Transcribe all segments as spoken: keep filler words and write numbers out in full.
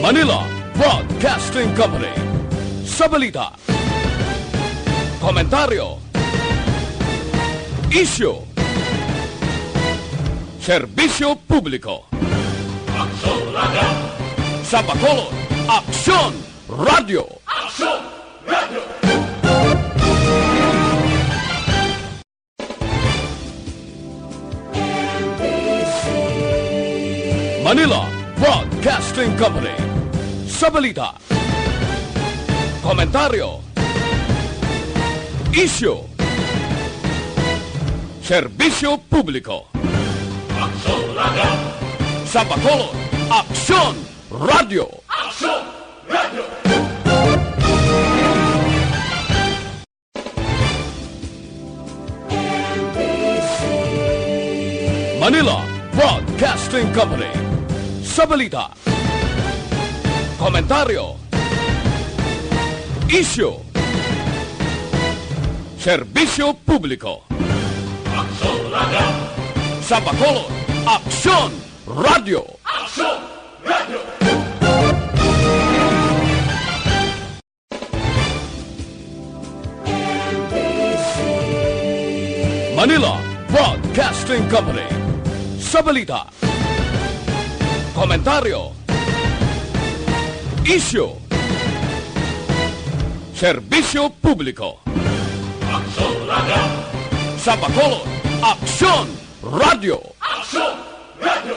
Manila Broadcasting Company. Sa balita, komentaryo, isyu, serbisyo publiko. Aksyon Radio! Sa Bacolod, Aksyon Radio! Aksyon Radio! Manila Broadcasting Company. Sa balita, komentaryo, isyu, serbisyo publiko. Aksyon Radio! Sa Bacolod, Aksyon Radio! Aksyon Radio! Manila Broadcasting Company. Sa balita, komentaryo, isyu, serbisyo publiko. Aksyon Radio! Sa Bacolod, Aksyon Radio! Aksyon Radio! Manila Broadcasting Company. Sa balita, komentaryo, isyu, serbisyo publiko. Aksyon Radio! Sa Bacolod, Aksyon Radio! Aksyon Radio!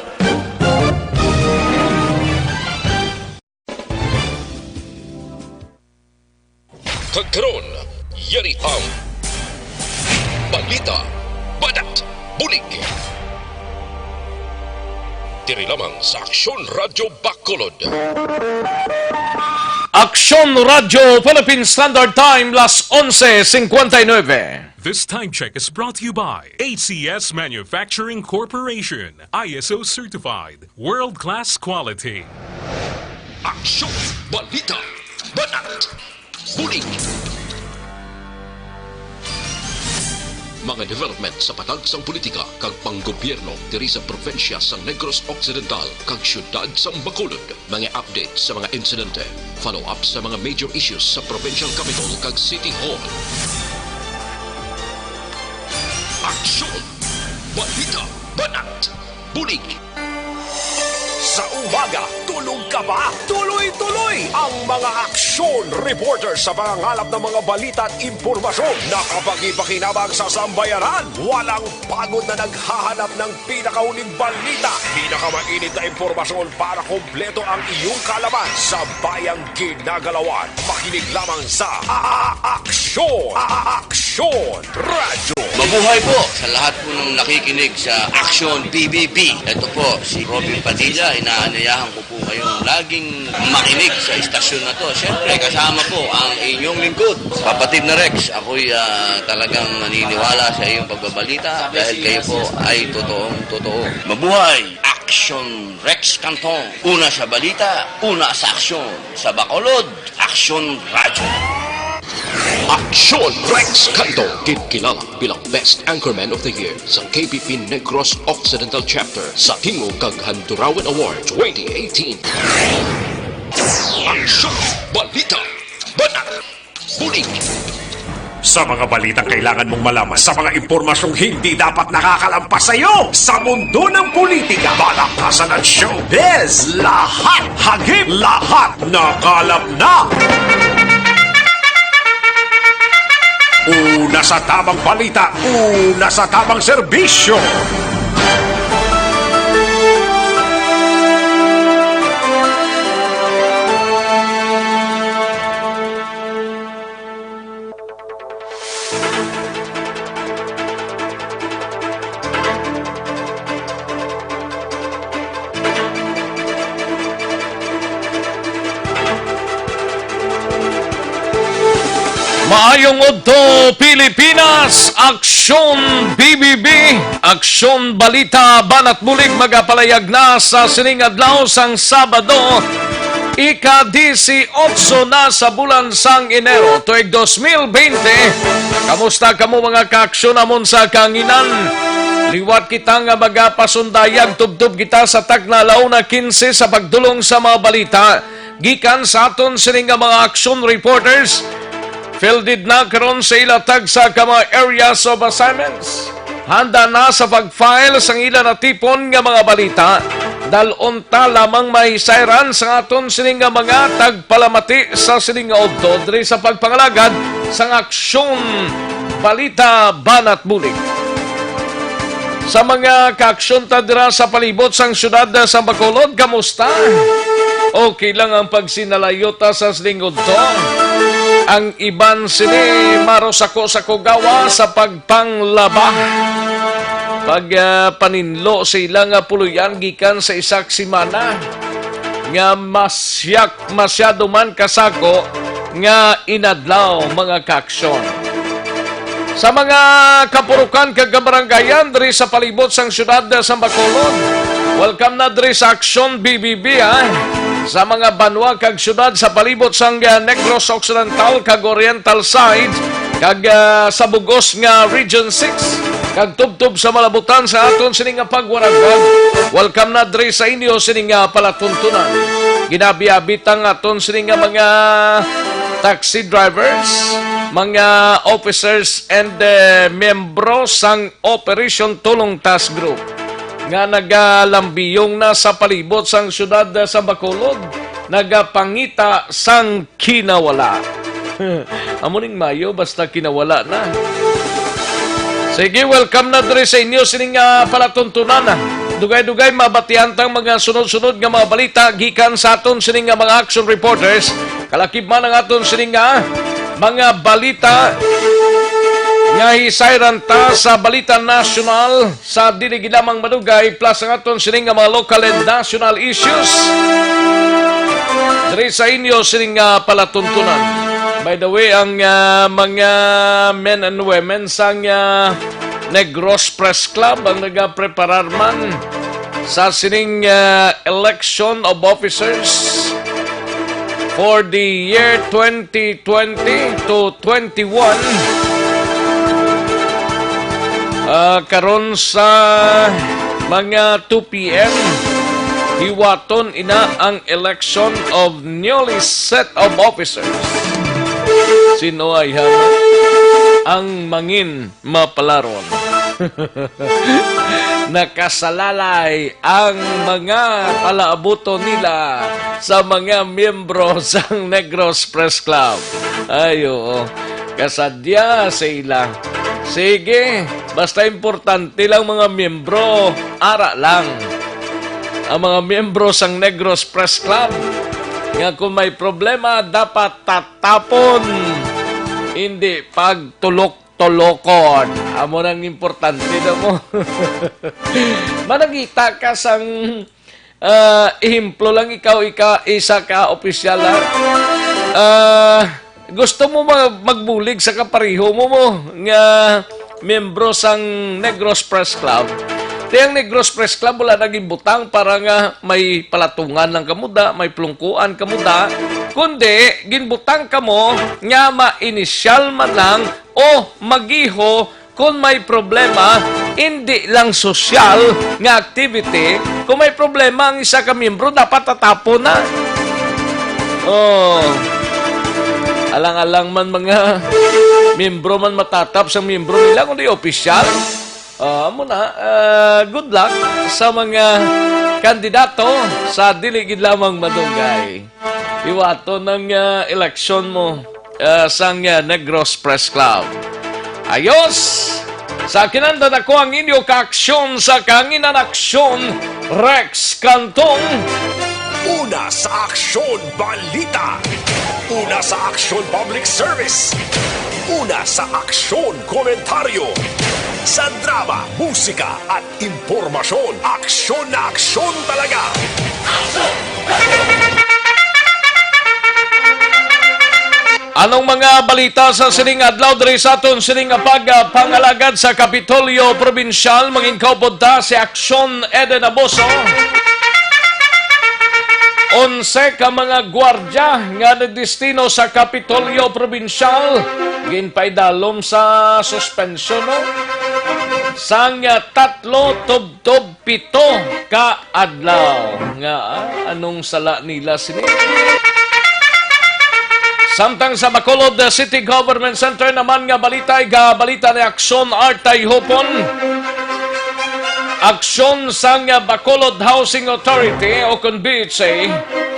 Kag karon, yari ang balita, banat, bulig. Diri lamang sa Aksyon Radyo Bacolod. Aksyon Radyo Philippine Standard Time, las onse cincuenta y nueve. This time check is brought to you by A C S Manufacturing Corporation, I S O certified, world-class quality. Aksyon, balita, banat, bulig. Mga development sa patag sang politika kag panggobyerno diri sa probinsya sa Negros Occidental kag siyudad sang Bacolod. Mga update sa mga insidente, follow-up sa mga major issues sa provincial capital kag city hall. Aksyon! Balita! Banat! Bulig! Sa umaga, tulog ka ba? Tuloy-tuloy ang mga aksyon reporter sa pangangalap ng mga balita at impormasyon na kapagi-pakinabang sa sambayanan. Walang pagod na naghahanap ng pinakahuling balita, pinakamainit na impormasyon para kompleto ang iyong kaalaman sa bayang ginagalawan. Makinig lamang sa A-, A-, Aksyon! A-, A-, Aksyon Radyo! Mabuhay po sa lahat po ng nakikinig sa Aksyon P B B. Ito po si Robin Padilla, inaanyayahan ko po kayong laging makinig sa istasyon na to. Siyempre, kasama po ang inyong lingkod, Kapatid na Rex. Ako'y, ah, talagang naniniwala sa iyong pagbabalita dahil kayo po ay totoong totoo. Mabuhay! Aksyon Rex Canton. Una sa balita, una sa aksyon. Sa Bacolod, Aksyon Radyo. Aksyon Rex Canton, kinkilala bilang Best Anchorman of the Year sa K B P Negros Occidental Chapter sa Tingog kag Handurawan Award twenty eighteen. Aksyon, balita, banat, bulig. Sa mga balitang kailangan mong malaman, sa mga impormasyong hindi dapat nakakalampas sa iyo, sa mundo ng politika, balakasan at showbiz, lahat hagip, lahat nakalap na. Una sa tamang balita, una sa tamang serbisyo. Maayong udto, Pilipinas! Aksyon B B B, Aksyon Balita, Banat Bulig, magapalayag na sa sining adlaw sang Sabado, ika-disiotso na sa bulan sang Enero, tuig dos mil bente. Kamusta kamo, mga kaaksyon namon sa kahanginan? Liwat kita nga magapasundayag, tubtob kita sa takna, alauna quince, sa pagdulong sa mga balita gikan sa aton sini nga mga action reporters. Fielded na karon sa ila tagsa ka mga areas of assignments. Handa na sa pag-file sang ila natipon nga mga balita. Dal-on ta lamang mahisayran sa aton sini nga mga tagpalamati sa sini nga udto diri sa pagpangalagad sang aksyon, balita, banat bulig. Sa mga kaaksyon ta dira sa palibot sang siyudad sa Bacolod, kamusta? Okay lang ang pagsinalayo ta sa sini nga udto. Ang iban sini marusako sa kugawa sa pagpanglaba. Pag, ah, paninlo sa ila nga puloy-an gikan sa isa ka semana nga masyak, masyado man kasako nga inadlaw, mga kaaksyon. Sa mga kapurukan kag kabaranggayan diri sa palibot sang siyudad sa Bacolod, welcome na diri sa Aksyon B B B, ha. Sa mga banwa kag siyudad sa palibot sang, ah, Negros Occidental kag Oriental side, kag, ah, sa bug-os nga Region six, kag tubtob sa malabutan sa aton sini nga pagwaragwag, welcome na diri sa inyo sini nga palatuntunan. Ginabi-abi ta ang aton sini nga mga taxi drivers, mga officers and, eh, miyembro sang Operation Tulong Task Group nga nagalambiyong na sa palibot sang siyudad sa Bacolod, nagapangita sang kinawala. Amo ning maayo, basta kinawala na. Sige, welcome na diri sa inyo sining, ah, palatuntunan. Dugay-dugay mabatian tang mga sunod-sunod nga mga balita gikan sa aton sining nga mga action reporters. Kalakip man ang aton sining nga mga balita nga hisayran ta sa balita nasyonal, sa dili gid lamang madugay, plus ang aton sining nga mga local and national issues diri sa inyo sining nga palatuntunan. By the way, ang, ah, mga men and women sang, ah, Negros Press Club ang nagapreparar man sa sining, ah, election of officers for the year twenty twenty to twenty-one. Ah, karon sa mga two P M, hiwaton ina ang election of newly set of officers. Sino ay hana? Ang mangin mapalaron. Nakasalalay ang mga palaabuton nila sa mga miyembro sang Negros Press Club. Ay, oo. Kasadya sa ila. Sige, basta importante lang mga miyembro, ara lang. Ang mga miyembro sang Negros Press Club, nga kung may problema, dapat tatapon, hindi pagtulok-tulokon. Amo nang importante na mo. Manangita ka sang, ah, ehemplo lang, ikaw, ika, isa ka opisyal, ha? Ah, gusto mo ma-, magbulig sa kapareho mo, mo nga miyembro sang Negros Press Club? Ti ang Negros Press Club wala na ginbutang para nga may palatungan lang kamo da, may plungkuan kamo da, kundi ginbutang kamo nga ma-inisyal man lang o magiho kon may problema, hindi lang sosyal nga activity. Kung may problema ang isa ka miyembro, dapat tatapon na. Oh. Alang-alang man mga miyembro man matatap sa miyembro nila, kundi opisyal. Ah, amo na, ah, good luck sa mga kandidato sa dili gid lamang madugay. Iwaton ang, ah, eleksyon mo, ah, sang, ah, Negros Press Club. Ayos! Sa kinanda nako ang inyo kaaksyon sa Kahanginan Aksyon, Rex Cantong. Una sa aksyon, balita. Una sa aksyon, public service. Una sa aksyon, komentaryo. Sa drama, musika, at impormasyon, aksyon na aksyon talaga. Anong mga balita sa sining adlaw diri sa aton sining nga pag, ah, pangalagad sa Kapitolyo Probinsyal? Mangin kaupod ta si Aksyon Eden Aboso. Onse ka mga gwardya nga nagdestino sa Kapitolyo Probinsyal ginpaidalom sa suspensyon, no? sang, ah, tatlo tubtob pito ka adlaw. Nga, ah, anong sala nila sini? Samtang sa Bacolod, ah, City Government Center naman nga balita, igabalita ni Aksyon Artay Hopon. Aksyon sang, ah, Bacolod Housing Authority o kon B H A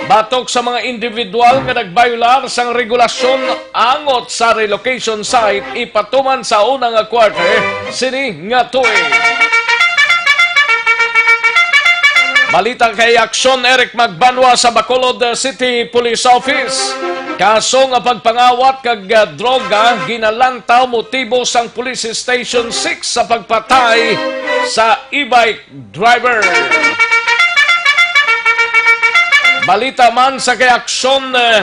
batok sa mga individual nga nagbayular sang regulasyon angot sa relocation site ipatuman sa una nga quarter sini nga tuig. Balita kay Aksyon Eric Magbanwa sa Bacolod City Police Office. Kaso nga pagpangawat kag, ah, droga ginalantaw motibo sang Police Station six sa pagpatay sa e-bike driver. Balita man sa kay Aksyon, eh,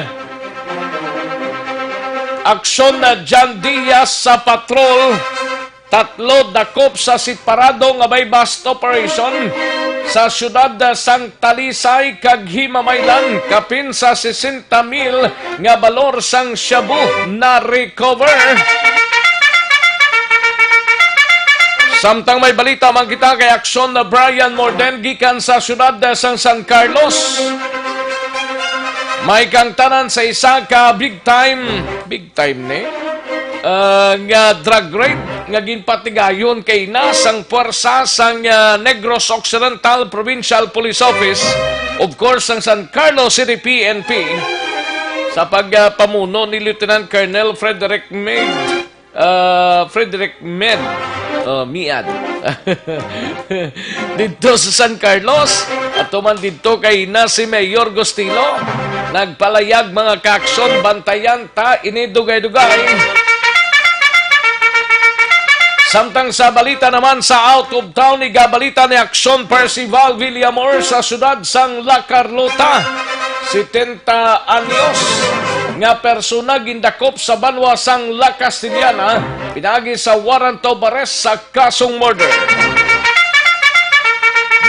Aksyon na John Diaz sa patrol. Tatlo dakop sa separado nga buy-bust operation sa siyudad sang Talisay kag Himamaylan, kapin sa sesenta mil nga balor sang shabu na recover. Samtang may balita man kita kay Aksyon na Brian Morden gikan sa siyudad sang San Carlos. May kangtanan sa isa ka big time, big time ni, ah, nga drug raid nga ginpatigayon kay na sang puwersa sang, ah, Negros Occidental Provincial Police Office, of course, sang San Carlos City P N P, sa pagpamuno ni Lieutenant Colonel Frederick Meade, ah, Frederick Meade, oh, Miad. Didto sa San Carlos, ato man didto kay na si Mayor Gustilo, nagpalayag mga kaaksyon, bantayan ta ini dugay-dugay. Samtang sa balita naman sa out of town, igabalita ni Aksyon Percival Villamor sa siyudad sang La Carlota, setenta anyos, nga persona gindakop sa banwa sang La Castellana pinaagi sa warrant of arrest sa kasong murder.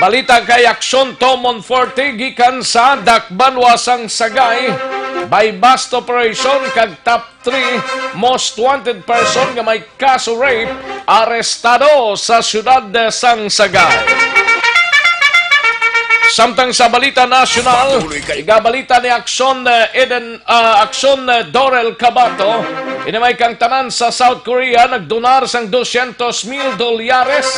Balita kay Aksyon Tom Monforte gikan sa dakbanwa sang Sagay, buy-bust operation kag top three most wanted person nga may kaso rape arestado sa siyudad sang Sagay. Samtang sa balita nasyonal, igabalita ni Aksyon, eh, Eden, ah, Aksyon, eh, Dorel Cabato, ini may kangtanan sa South Korea nagdonar sang dosyentos mil dolyares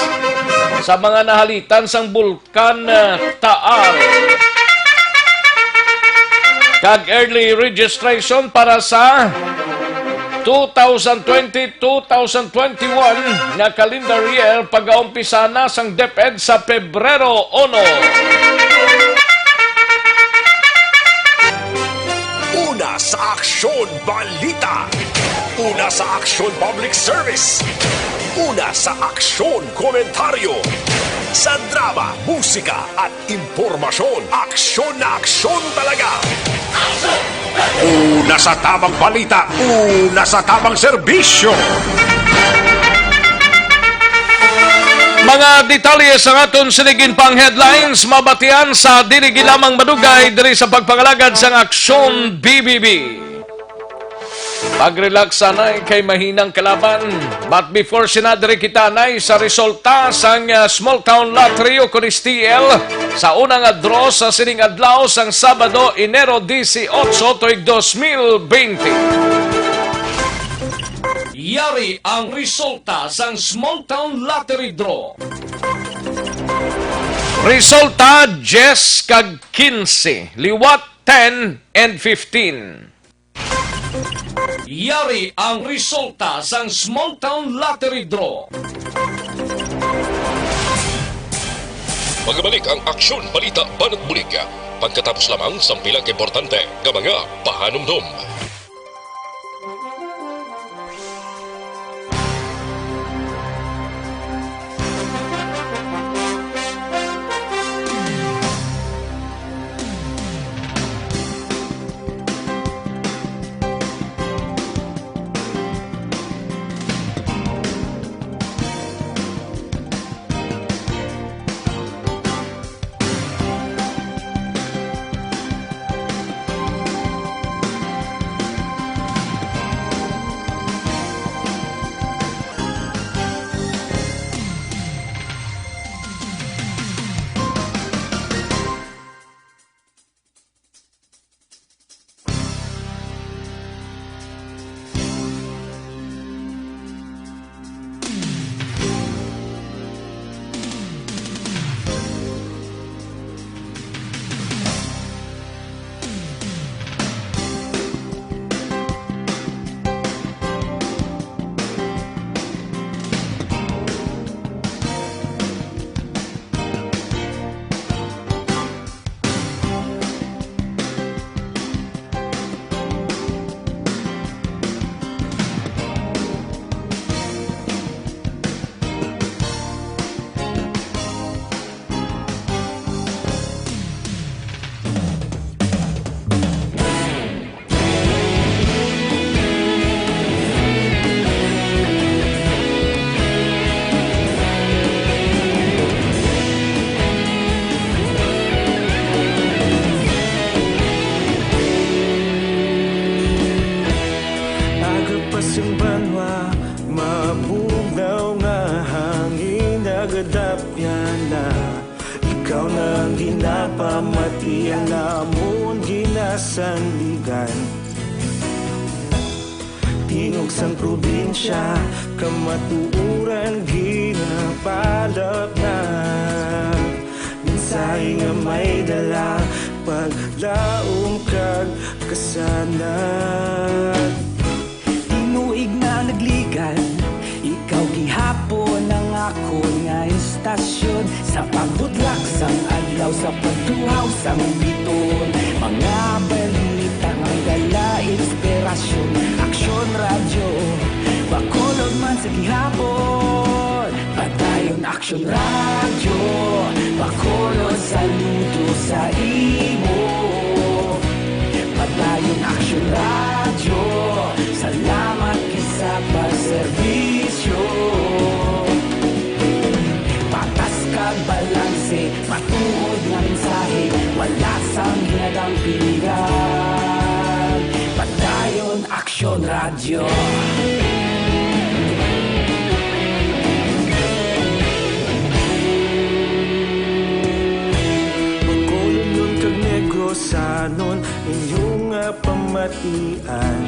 sa mga nahalitan sang bul- kan, uh, Taal. Kag early registration para sa two thousand twenty, two thousand twenty-one nga calendar year pagaumpisa na sang DepEd sa Pebrero uno. Una sa Aksyon Balita. Una sa Aksyon Public Service. Una sa Aksyon Komentaryo. Sa drama, musika, at impormasyon, aksyon na aksyon talaga. Una sa tamang balita, una sa tamang serbisyo. Mga detalye sa aton sining pang headlines, mabatian sa dili lamang madugay diri sa pagpangalagad sang Aksyon B B B. Pag-relax anay kay mahinang kalaban. But before sina, diri kita anay sa resulta sang, ah, Small Town Lottery o kon S T L sa una nga draw sa sining adlaw sang Sabado, Enero dieciocho, tuig dos mil bente. Yari ang resulta sang Small Town Lottery Draw. Resulta, diyes kag kinse, liwat ten and fifteen. Yari ang resulta sang Small Town Lottery Draw. Magabalik ang Aksyon Balita Banat Bulig. Pagkatapos lamang sang pila ka importante nga mga pahanumdom. Dapyana, ikaw na ang ginapamatian, amon ginasandigan. Tingog sang probinsya, kamatuoran ginapalapnag. Mensahe nga may dala, paglaom kag kasanag. Tinuig na nagligan, ikaw gihapon ang akon nga istasyon. Sa pagbutlak sang adlaw, sa pagtuhaw sang bituon, mga balita nga may dala inspirasyon. Aksyon Radyo, Bacolod man sa gihapon. Padayon Aksyon Radyo, Bacolod, saludo sa imo. Padayon Aksyon Radyo, salamat gid sa pagserbisyo. Patas kag balanse, matuod nga mensahe, wala sang ginadampigan. Padayon Aksyon Radyo. Bacolodnon kag Negrosanon, inyo nga pamatian.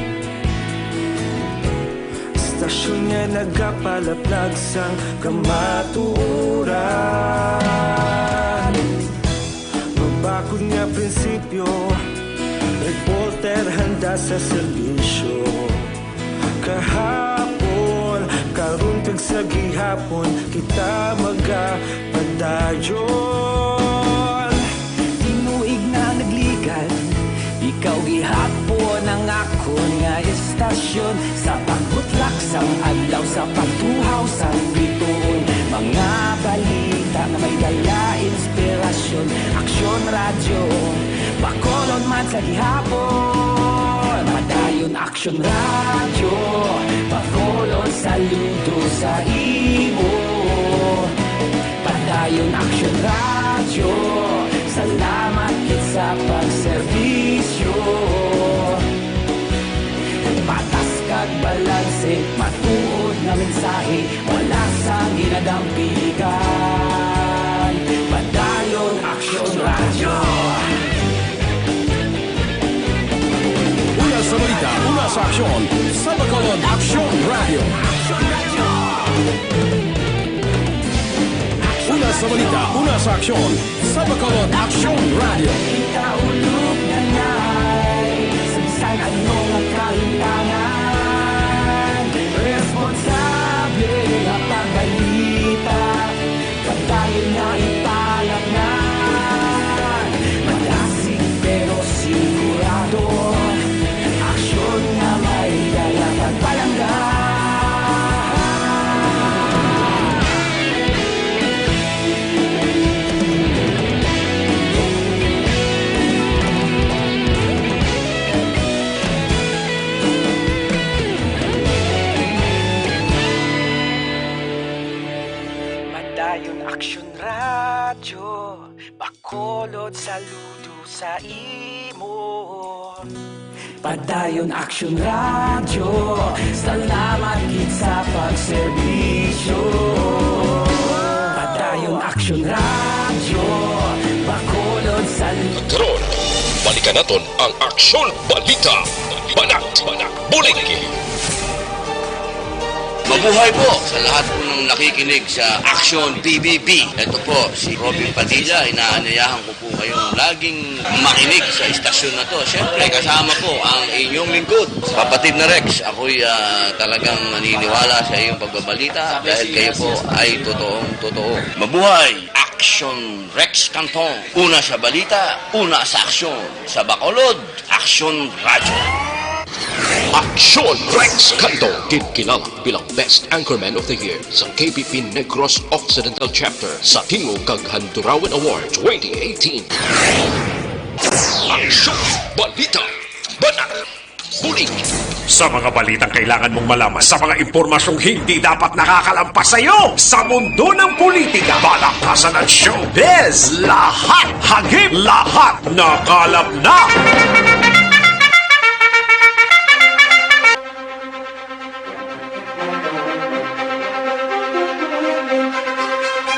Istasyon nga nagapalaplag sang kamatuoran. Mabakod nga prinsipyo, reporter handa sa serbisyo. Kahapon, karon kag sa gihapon, kita magapadayon. Tinuig na nagligan, ikaw gihapon ang akon nga istasyon. Sa pagbutlak sang adlaw, sa pagtuhaw sang bituon, mga balita nga may dala inspirasyon. Aksyon Radyo, Bacolod man sa gihapon. Padayon Aksyon Radyo, Bacolod, saludo sa imo. Padayon Aksyon Radyo, salamat gid sa pagserbisyo. Patas kag balanse, matuod nga mensahe, wala sang ginadampigan. Padayon Aksyon Radyo. Una sa balita, una sa aksyon, sa Bacolod Aksyon Radyo. Una sa balita, una sa aksyon, sa Bacolod Aksyon Radyo. Kita ulog na ngay, sa bisan ano nga kalimtangan, responsable nga pagbalita. Padayon nga ipalatnan, madasig pero sigurado. Aksyon nga may dala pagpalangga. Padayon Aksyon Radyo, Bacolod, saludo sa imo. Padayon Aksyon Radyo, salamat gid sa pagserbisyo. Padayon Aksyon Radyo, Bacolod, saludo. Karon, balikan naton ang Aksyon Balita. Banat, bulig. Mabuhay po sa lahat po ng nakikinig sa Aksyon P B B. Ito po si Robin Padilla. Inaanyayahan ko po kayong laging makinig sa istasyon na to. Siyempre, kasama po ang inyong lingkod, kapatid na Rex. Ako'y, ah, talagang naniniwala sa iyong pagbabalita dahil kayo po ay totoong totoo. Mabuhay! Aksyon Rex Canton. Una sa balita, una sa aksyon. Sa Bacolod, Aksyon Radyo. Aksyon Rex Canto, ginkilala bilang Best Anchorman of the Year sa K P P Negros Occidental Chapter sa Tingog kag Handurawan Award twenty eighteen. Aksyon, balita, banat, bulig. Sa mga balitang kailangan mong malaman, sa mga impormasyong hindi dapat nakakalampas sa iyo, sa mundo ng politika, palakpasan at showbiz, lahat hagip, lahat nakalap na.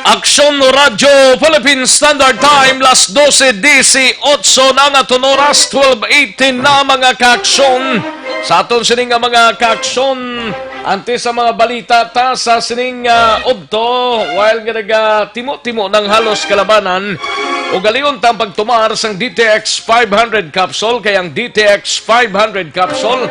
Aksyon Radyo Philippine Standard Time, las dose dieciocho na nga aton oras, twelve eighteen na, mga kaaksyon. Sa aton sini nga mga kaaksyon, antes sa mga balita ta sa sining, ah, udto, while nga nagatimo-timo ng halos kalabanan, ugalion ta ang pagtumar sang D T X five hundred capsule, kay ang D T X five hundred capsule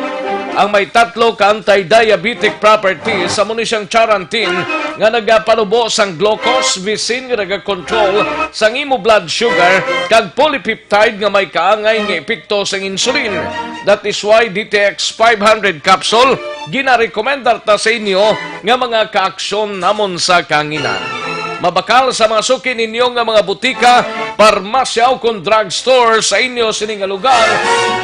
ang may tatlo ka anti-diabetic properties, amo ni siyang Charantin nga nagapanubo sang glucose, visin nga nagakontrol sang imo blood sugar, kag polypeptide nga may kaangay nga epekto sang insulin. That is why D T X five hundred capsule ginarekomendar ta sa inyo nga mga kaaksyon namon sa kahanginan. Mabakal sa mga suki ninyo nga mga butika, parmasya, o kon drugstore sa inyo sini nga lugar,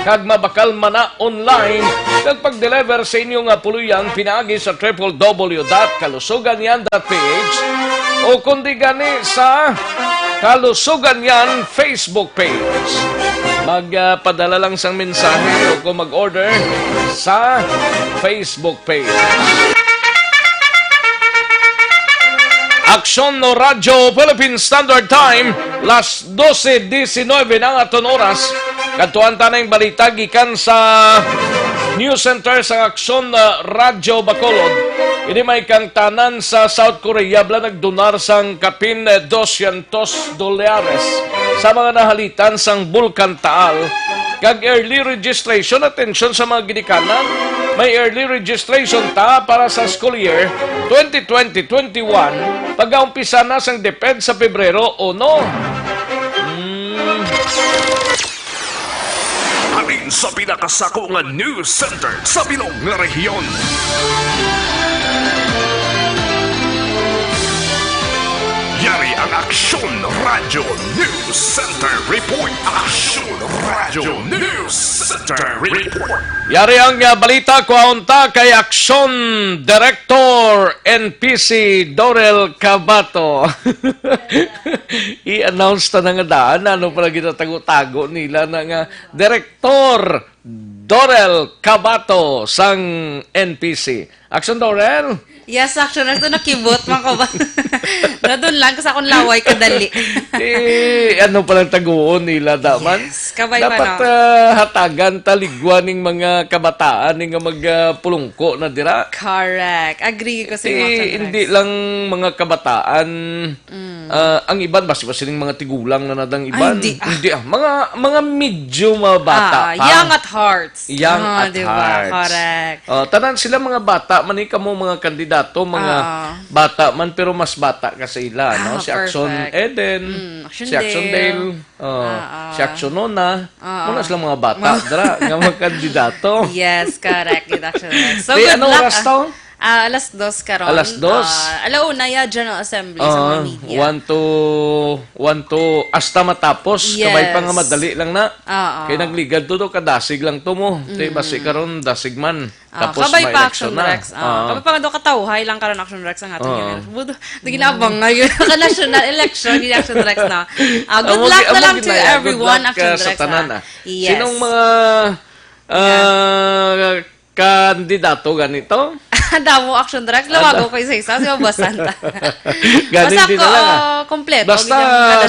kag mabakal man na online, kag pag-deliver sa inyo nga puloy-an pinaagi sa triple W dot kalusugan yan dot P H, o kundi gani sa Kalusugan Yan Facebook page. Mag, ah, padala lang sang mensahe o kung mag-order sa Facebook page. Aksyon Radyo Philippine Standard Time, las dose diecinuebe na ang aton oras. Kadtuan ta na ang balita gikan sa News Center sa Aksyon, ah, Radyo Bacolod. Ini may kangtanan sa South Korea, bala nagdonar sang kapin, eh, dosyentos dosyentos dolyares sa mga nahalitan sang Bulkan Taal, kag early registration. Atensyon sa mga ginikanan, may early registration ta para sa school year twenty twenty twenty-one, pagaumpisa na sang DepEd sa Pebrero uno. Mm. Halin sa pinakasako nga news center sa bilog nga rehiyon. Yari ang Aksyon Radyo News Center Report. Aksyon Radyo News Center Report. Yari ang, ah, balita, kuhaon ta kay Aksyon Director N P C Dorel Cabato. I-announce ta na nga daan, ano pala ginatago-tago nila na nga Director Dorel Cabato sang N P C. Aksyon, Dorel? Yes, Aksyon. Ito nakibot, mga kaban. Nadun lang, kasi akong laway kadali. Eh, ano palang taguon nila, daman? Yes, kabay pa, dapat, no? Ah, hatagan taligwa ning mga kabataan, ning nga mag, ah, pulungko na dira. Correct. Agree ko sa mga, eh, Aksyon, hindi lang mga kabataan, mm, ah, ang iban, basi ba sining mga tigulang na nadang iban? Ay, hindi, ah. Hindi, ah. Mga, mga medyo mga bata pa. Ah, young at heart. Young at heart. Ah, di ba? Correct. Oh, tanan sila mga bata man, eh, kamo mga kandidato, mga, ah, bata man, pero mas bata ka sa ila, no? Ah, perfect. Si Aksyon Eden, mm, Aksyon Dale. Si Aksyon Dale, oh, ah, ah, si Aksyon Nona. Ah, ah. Muna sila mga bata, dra, nga mga kandidato. Yes, correct. Yun, Aksyon Dale. So, good luck. Te, ano oras to? Ah, alas dos karon. Alas dos? Ah, alauna ya General Assembly sa mga media. Ah, one to, one to, hasta matapos. Yes. Kabay pa nga madali lang na. Oo. Kay nagligad to, to, kadasig lang to mo. Te, mm, basi karon, dasig man. Ah, tapos kabay pa, eleksyon Action na. Rex. Ah, ah, kabay pa nga do katawhay lang karon, Action Rex, ang aton, ah, yun. Buto, di ginabang nga yun. Ka-national election, yun, Action Rex, no? Ah, good luck na lang to everyone, Action Rex, ah. Yes. Sinong mga, ah, kandidato ganito? Damo, Action Rex. Lawago ko isa-isa. Kasi mabasan ta. Ganito na lang, ah. Basta ko, ah, kompleto. Basta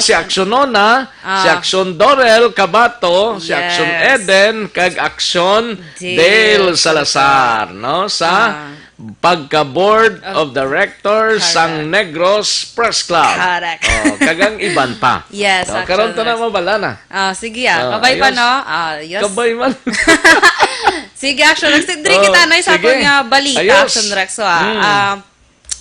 si Action Nona, ah, si Action Dorel Cabato, si Action Eden, kag Action Dale Salazar, no? Sa pagka-board of directors sang Negros Press Club. Correct. Oh, kag ang iban pa. Yes, no? Karon ta na mabala na. Ah, sige, ah. Ah, kabay pa, ayos, no? Ah, yes. Kabay man. Sige, Action Rex. Diri kita na sa akon nga balita, Action Rex. So, ah, ah,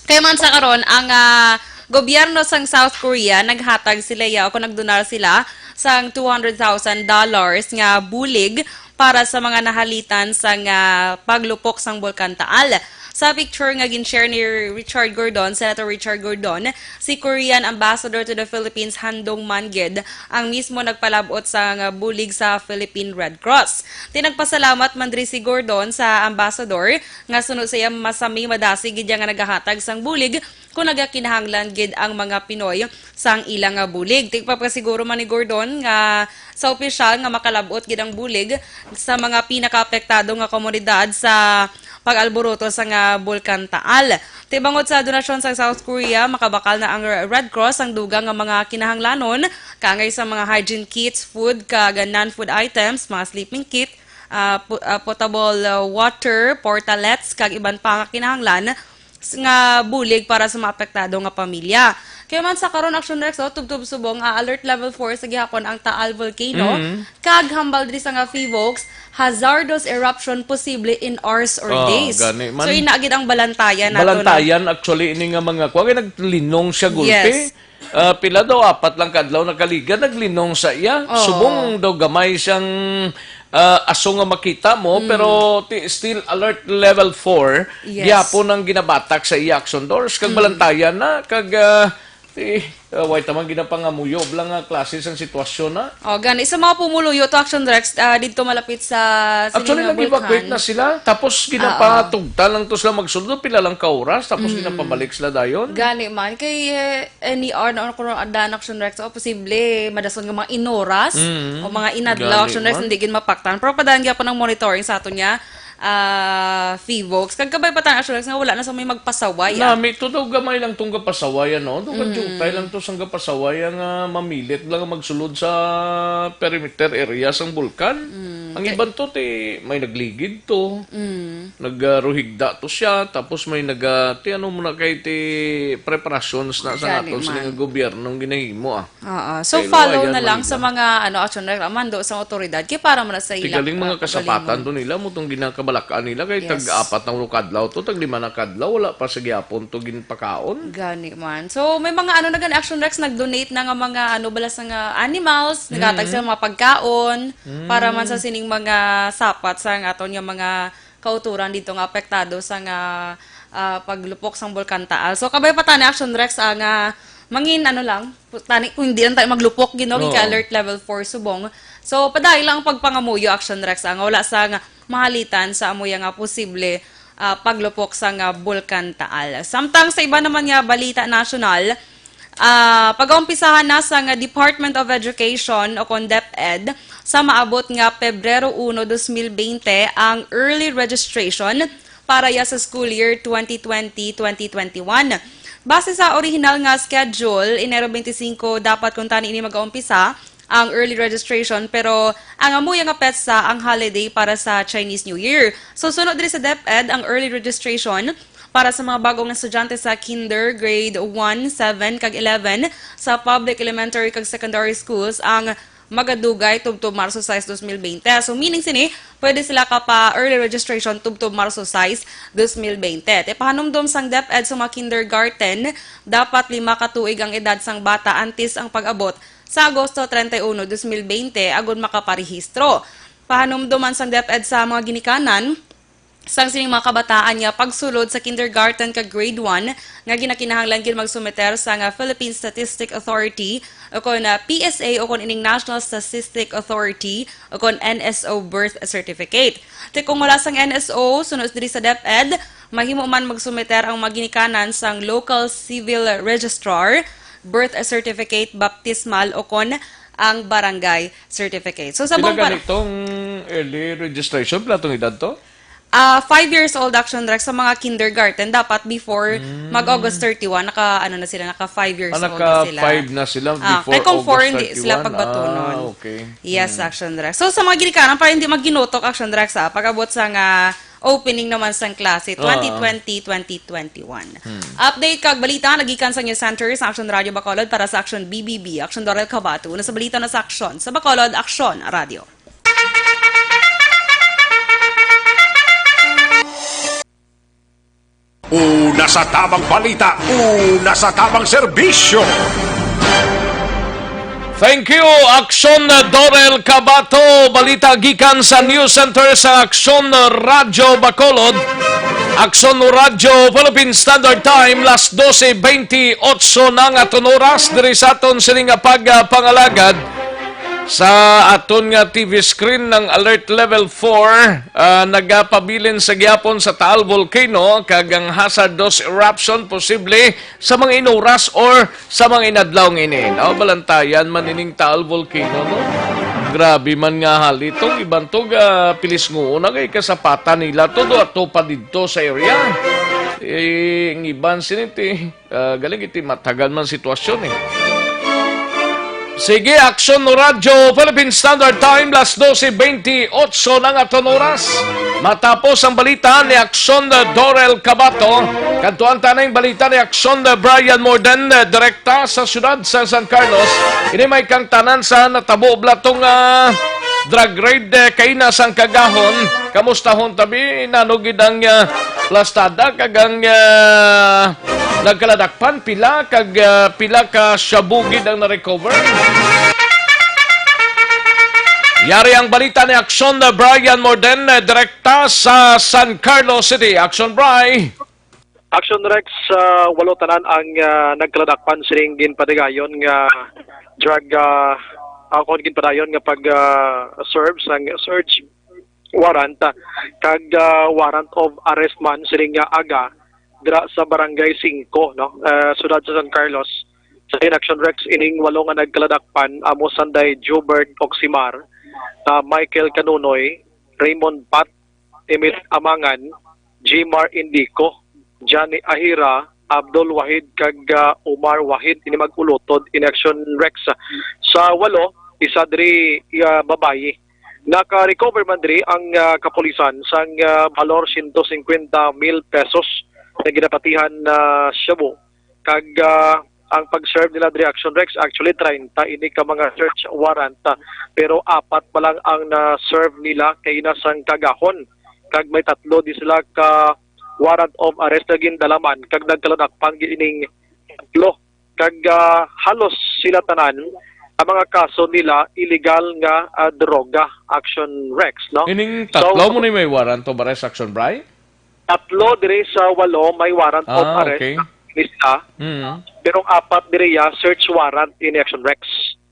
kay man sa karon, ang, ah, gobyerno sang South Korea naghatag sila, ya, o kung nagdonar sila sang two hundred thousand dollars nga bulig para sa mga nahalitan sang, ah, paglupok sang Bulkan Taal. Sa picture nga gin-share ni Richard Gordon, Senator Richard Gordon, si Korean Ambassador to the Philippines, Handong Mangid, ang mismo nagpalab-ot sang bulig sa Philippine Red Cross. Ti nagpasalamat man diri si Gordon sa ambassador nga suno sa iya masami, madasig gid iya nga nagahatag sang bulig kung nagakinahanglan gid ang mga Pinoy sang ila nga bulig. Tigpapasiguro man ni Gordon nga sa opisyal nga makalab-ot gid ang bulig sa mga pinakaapektado nga komunidad sa pag-alboroto sa nga Bulkan Taal. Tibangot sa donasyon sa South Korea, makabakal na ang Red Cross ang dugang nga mga kinahanglanon, kaangay sa mga hygiene kits, food kag non-food items, mga sleeping kit, ah, pu- ah, potable, ah, water, portalets, kag iban pa nga kinahanglan s- nga bulig para sa mga apektado nga pamilya. Kaya man sa karon, Action Rex, oh, tubtob subong, ah, alert level four sa gihapon ang Taal Volcano, Mm. kag hambal diri sa nga Fivox, hazardous eruption posible in hours or Oh, days. Gani man. So, ina gid ang balantayan nato, no? Balantayan, actually, ini nga mga kuwan, kay naglinong siya gulpi. Yes. Ah, pila daw, apat lang ka adlaw nakaligad, naglinong sa iya. Oh. Subong daw gamay siyang, ah, aso nga makita mo, Mm. pero ti- still alert level four, Yes. gihapon ang ginabatak sa iya, Action Doris. Kag Mm. balantayan na, kag, ah, ti- ah, way tamang ginapangamuyo, bala nga klase sang sitwasyon na. Oh, gani. Sa mga pumuluyo to, Action Rex, ah, didto malapit sa Actually, sining nga nag-evacuate bulkan. Na sila, tapos ginapatugtan lang to sila magsulod, pila lang ka oras, tapos Mm. ginapabalik sila dayon. Gani man, kay, eh, any hour na kuno adlaw, Action Rex, o posible, madason nga mga inoras, Mm. o mga inadlaw, Gani Action Rex, man. Hindi gid mapaktan. Pero padayon gyapon ang monitoring sa aton nga, ah, Fivox. Kag kabay pa ta, Action Rex, nga wala na sa may magpasaway, ah. Nami to daw gamay lang tong gapasawayan, no? Daw Mm. kadiyutay lang to sang gapasawayan nga mamilit lang magsulod sa perimeter area sang bulkan. Mm. Ang Kay iban to, ti, may nagligid to. Mm. Nagaruhigda to siya, tapos may naga, ti, ano mo na kay ti preparations na sa Gani naton sa man. Nga gobyernong ginahimo, ah. Oo. So, Kay follow luwayan na man lang nila. Sa mga, ano, Action Rex, mando sa otoridad, kay para man sa Ti ila, galing mga ah, kasapatan kagalingon. To nila, mo tong ginakabalakaan nila, kay Yes. Tag-apat na kadlaw to, tag-lima na kadlaw, wala pa sa gihapon to ginpakaon. Gani man. So, may mga, ano, na gani, Action Rex, nag-donate na nga mga, ano, bala sa nga animals, naghatag Mm. sila mga pagkaon, Mm. para man sa sining mga sapat sa nga aton nga mga kauturan dito nga apektado sa nga, ah, paglupok sang Bulkan Taal. So, kabay pa tani, Action Rex, ah, nga mangin, ano lang, pu-, tani, kung hindi lang tayo maglupok, Ginoo, Oo. Ka-alert level four subong. So, padayon lang ang pagpangamuyo, Action Rex, ah, nga wala sa nga mahalitan sa amuya nga posible, ah, paglupok sa nga Bulkan Taal. Samtang sa iba naman nga balita nasyonal, Ah, pag-aumpisahan na sa nga Department of Education o kon DepEd sa maabot nga Pebrero uno, dos mil bente ang early registration para ya sa school year twenty twenty, twenty twenty-one. Base sa orihinal nga schedule, Enero twenty-five dapat kuntani ini mag-aumpisa ang early registration, pero ang amuya nga petsa ang holiday para sa Chinese New Year. So, sunod diri sa DepEd ang early registration para sa mga bagong estudyante sa kinder, grade one, seven, kag eleven sa public elementary kag secondary schools ang magadugay tubtob Marso sais, dos mil bente. So, meaning sini, pwede sila ka pa early registration tubtob Marso sais, dos mil bente. Ti pahanumdom sang DepEd sa mga kindergarten, dapat lima ka tuig ang edad sang bata antes ang pag-abot sa Agosto treinta y uno, dos mil bente, agud makaparehistro. Pahanumdom man sang DepEd sa mga ginikanan, sang sining mga kabataan nga pagsulod sa kindergarten kag grade one nga ginakinahanglan gid magsumiter sa nga Philippine Statistic Authority o kon, ah, P S A o kon ining National Statistic Authority o kon N S O birth certificate. Ti kung wala sang N S O, sunod diri sa DepEd, mahimo man magsumiter ang mga ginikanan sang local civil registrar, birth certificate, baptismal o kon ang barangay certificate. So, sa Pila buong par- ganitong early registration? Pila tong edad to? Ah, five years old, Action Rex, sa mga kindergarten. Dapat before Mm. mag-August thirty-one, naka, ano na sila, naka five years Ah, old na sila. Naka five na sila Ah, before kay kung four, August hindi sila thirty-one? Pagbatunon. Ah, okay. Yes, Mm. Action Rex. So, sa mga ginikanan, para hindi maginutok, Action Rex, ah, pag-abot sa nga opening naman sang klase, Ah. twenty twenty, twenty twenty-one. Hmm. Update kag balita nagikan sa News Center sa Action Radio Bacolod para sa Action B B B, Action Dorel Cabato. Una sa balita na sa Action sa Bacolod, Action Radio. Una sa tabang balita, una sa tabang serbisyo. Thank you, Action Dorel Cabato. Balita gikan sa News Center sa Action Radyo Bacolod. Action Radyo Philippine Standard Time, las doce veintiocho na nga aton oras diri sa aton sini nga pagpangalagad. Sa aton nga T V screen, ang alert level four, ah, nagapabilin sa gihapon sa Taal Volcano, kag ang hazardous eruption posible sa mga inuras or sa mga inadlaw nga ini. No? Balantayan man ining Taal Volcano, no? Grabe man nga halitong iban to ga pilisnguon na kay kasapatan nila todo ato pa didto sa area. Eh, ang iban siniti, ah, galing iti matagal man sitwasyon eh. Sige, Aksyon no Radyo, Philippine Standard Time, las doce veintiocho na nga aton oras. Matapos ang balita ni Aksyon Dorel Cabato, kadtuan ta na ang balita ni Aksyon Brian Morden, direkta sa siyudad sa San Carlos. Ini may kangtanan sa natabo bala tong, ah, drug raid, eh, kaina sang kagahon. Kamustahon tabi, nano gid ang, ah, plastada kag ang, ah, nagkaladakpan pila kag, ah, pila ka shabu gid ang na-recover. Yari ang balita ni Aksyon Brian Morden, eh, direkta sa San Carlos City. Aksyon, Bri. Action Rex, ah, walo tanan ang, ah, nagkaladakpan sining ginpadayon nga drug, ah, ah, kon ginpadayon nga pag, ah, serve sang search warrant, ah, kag, ah, warrant of arrest man sining nga aga dira sa Barangay Singko, no, ah, siyudad sa San Carlos. Sa Action Rex, ining walo nga nagkaladakpan amo sanday Jubert Oximar, ah, Michael Canunoy, Raymond Pat, Emil Amangan, Jmar Indico, Johnny Ahira, Abdul Wahid, kag, ah, Omar Wahid, ini mag-ulotod in Action Rex. Sa walo, isa diri, ah, babayi. Naka-recover man diri ang, ah, kapulisan sang, ah, balor siyento singkwenta mil pesos na ginapatihan na shabu. Kag, ah, ang pag-serve nila diri, Action Rex, actually, treinta ini ka mga search warrant, ah, pero apat pa lang ang na-serve nila kaina sang kagahon. Kag may tatlo di sila ka warrant of arrest na gindalaman, kag nagkaladakpan gid ining tatlo. Kag, ah, halos sila tanan, ang mga kaso nila illegal nga, ah, droga, Action Rex, no? Ining So, tatlo mo ni may warrant of arrest, Action Bri? Tatlo diri sa walo may warrant of Ah, arrest okay. na lista. Mm. Pero ang apat diri ya, search warrant ini, Action Rex.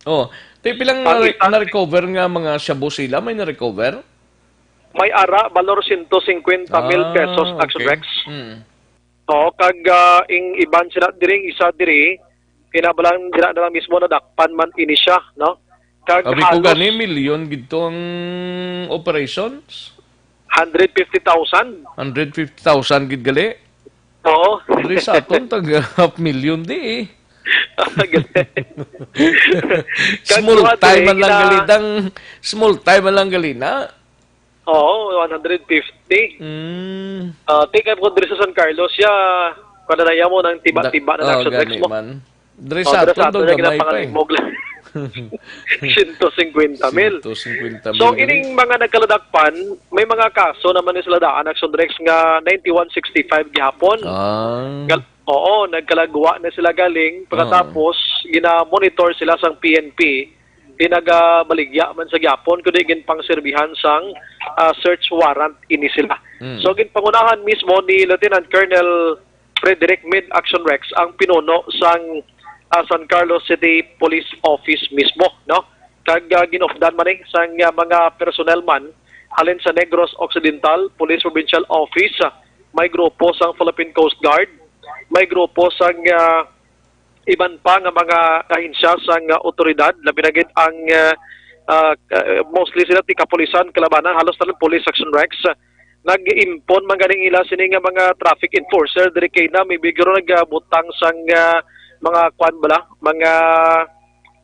Oh, ti pilang Ang na- isa na-recover nga mga shabu sila? May na-recover? May ara, balor siyento singkwenta mil Ah, pesos, Action okay. Rex. Mm. Oo, kag, ah, ing iban sila diri, isa diri, kinabalang dira na lang mismo nadakpan man ini siya, no? Kag Sabi ko halos gani, milyon gid to ang operations? Hundred fifty thousand. Hundred fifty thousand gid gali? Oo. Diri sa aton, tag half million di eh. Gali. Kag Small duha time diri, man lang ina- gali dang, small time man lang gali na. Oo, one hundred fifty. Mm. Ah, take up ko diri sa San Carlos, ya, kada na mo ng tiba-tiba Da- na oh, action gani mo. Man. Diri Oh, sa diri sa aton, aton, daw lagi na gamay pa eh. Pangalimog lang. Siyento singkwenta mil. Siyento singkwenta mil So, gali. Ining mga nagkaladakpan, may mga kaso naman ni sila daan, Action Rex, nga ninety-one sixty-five gihapon. Ah. Gal- Oo, nagkalagwa na sila galing. Oo. Pagkatapos, gina-monitor sila sang P N P. Di nagabaligya man sa gyapon, kundi ginpangserbihan sang, ah, search warrant ini sila. Mm. So, ginpangunahan mismo ni Lieutenant Colonel Frederick Mid Action Rex ang pinuno sang, ah, San Carlos City Police Office mismo, no? Kag, ah, ginupdan man ni sang, ah, mga personnel man halin sa Negros Occidental Police Provincial Office, ah, may grupo sang Philippine Coast Guard, may grupo sang, ah, iban pa nga mga ahensya sang, ah, otoridad, labi na gid ang, ah, ah, ah, mostly sila ti kapulisan, kalabanan, halos tanan Police Action Rex. Nag-impon man ganing ila sini nga mga traffic enforcer diri kay na may bigro nagabutang sang, ah, mga kwan bala, mga,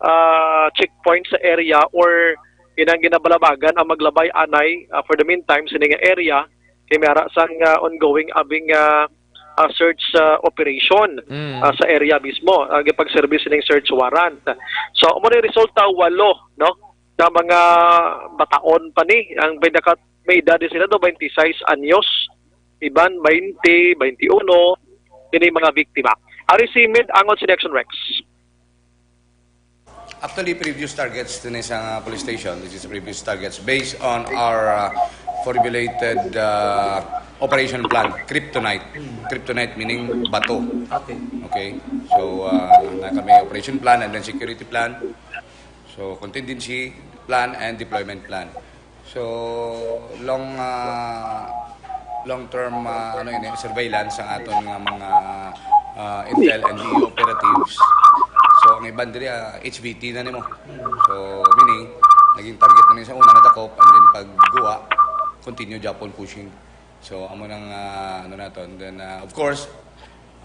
ah, checkpoint sa area or inang ginabalabagan ang maglabay anay, ah, for the meantime sini nga area kay may ara sang, ah, ongoing abing, ah, ah, search, ah, operation, Mm. ah, sa area mismo, ang gipag-service ning search warrant. So, amo ni resulta, walo, no? Nga mga bataon pa ni, ang pinaka may edad sila do, twenty-six anyos, iban twenty, twenty-uno, ini mga biktima. Ari si Mid angon si Action Rex. Actually, previous targets din sa police station. This is previous targets based on our, uh, formulated, uh, operation plan, Kryptonite. Kryptonite meaning bato. Okay. Okay. So, uh, na kami operation plan and then security plan. So, contingency plan and deployment plan. So, long, ah, long term, ah, ano ini, surveillance ang aton nga mga, ah, intel and D E O operatives. So, ang iban diri, ah, H V T na nimo. So, meaning, Naging target na ni sa una, nadakop, and then pag guwa, continue gyapon pushing. So, amo nang, ah, ano naton. Then, ah, of course,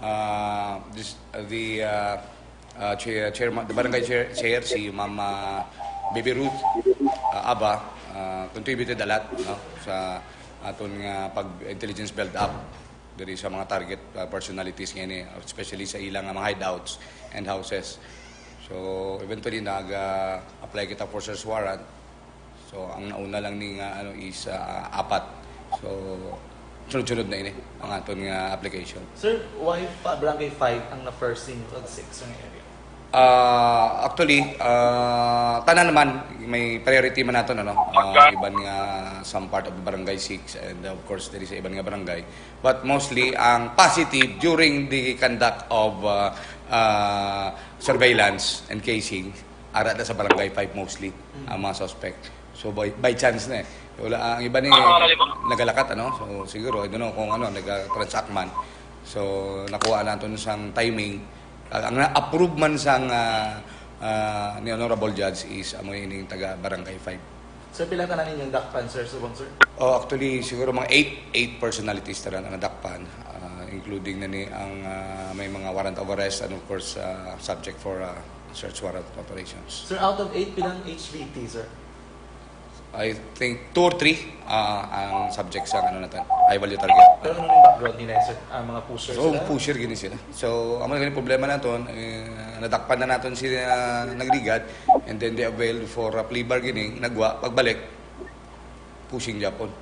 ah, this, ah, the, ah, ah, chair, chairman, the barangay chair, chair, si Ma'am, ah, Baby Ruth, ah, Aba, ah, contributed a lot, no, sa aton nga pag-intelligence build-up diri sa mga target, ah, personalities nga ini, especially sa ilang, ah, mga hideouts and houses. So, eventually, nag, ah, apply kita for search warrant. So, ang nauna lang ni nga, ano, is, ah, apat. So, sunod-sunod na ini ang aton nga application. Sir, why pa Barangay five ang na-first ninyo kag six nga area? Ah, actually, ah, tanan naman, may priority man naton, ano. Ah, iban nga some part of Barangay six, and of course diri sa iban nga barangay. But mostly ang positive during the conduct of, ah, ah, surveillance and casing, ara na sa Barangay five mostly ang mga suspect. So by, by chance na eh. Wala, ang iba ni nagalakat, ano. So siguro, I don't know kung ano, nag-transact man. So nakuha naton sang timing. Ang, ang na-approve man sang, ah, ah, ni Honorable Judge is amo ining taga Barangay five. Sir, pila tanan ninyong dakpan, sir, subong, sir? Oh, actually, siguro mga eight, eight personalities tanan ang nadakpan, ah, including na ni ang, ah, may mga warrant of arrest and of course, ah, subject for, ah, search warrant operations. Sir, out of eight, pilang H V T, sir? I think two or three, ah, ang subject sa, ano naton, high value target. Pero ano yung background nila, sir? Ah, mga pusher So, sila? pusher gini sila. So, amo na gani problema naton, eh, nadakpan na naton sila nagligad, and then they availed for a plea bargaining, nagwa, pagbalik, pushing gyapon.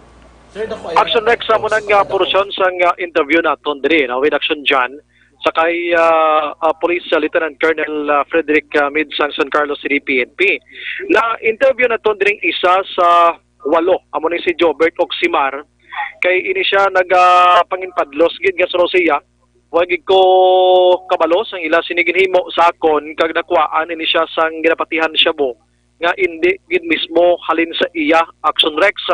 Sir, nakuha Action Rex, amo nang, ah, portion sang, ah, interview naton diri, no, with Action John sa kay, ah, ah, Police, ah, Lieutenant Colonel, ah, Frederick, ah, Mid sang San Carlos City P N P. Na-interview naton diri isa sa walo, amo ni si Jobert Oximar, kay ini siya nagapanginpadlos gid nga suno siya. Wa gid ko kabalo sang ila sini ginhimo sa akon, kag nakuhaan ini siya sang ginapatihan shabu nga indi gid mismo halin sa iya, Action Rex.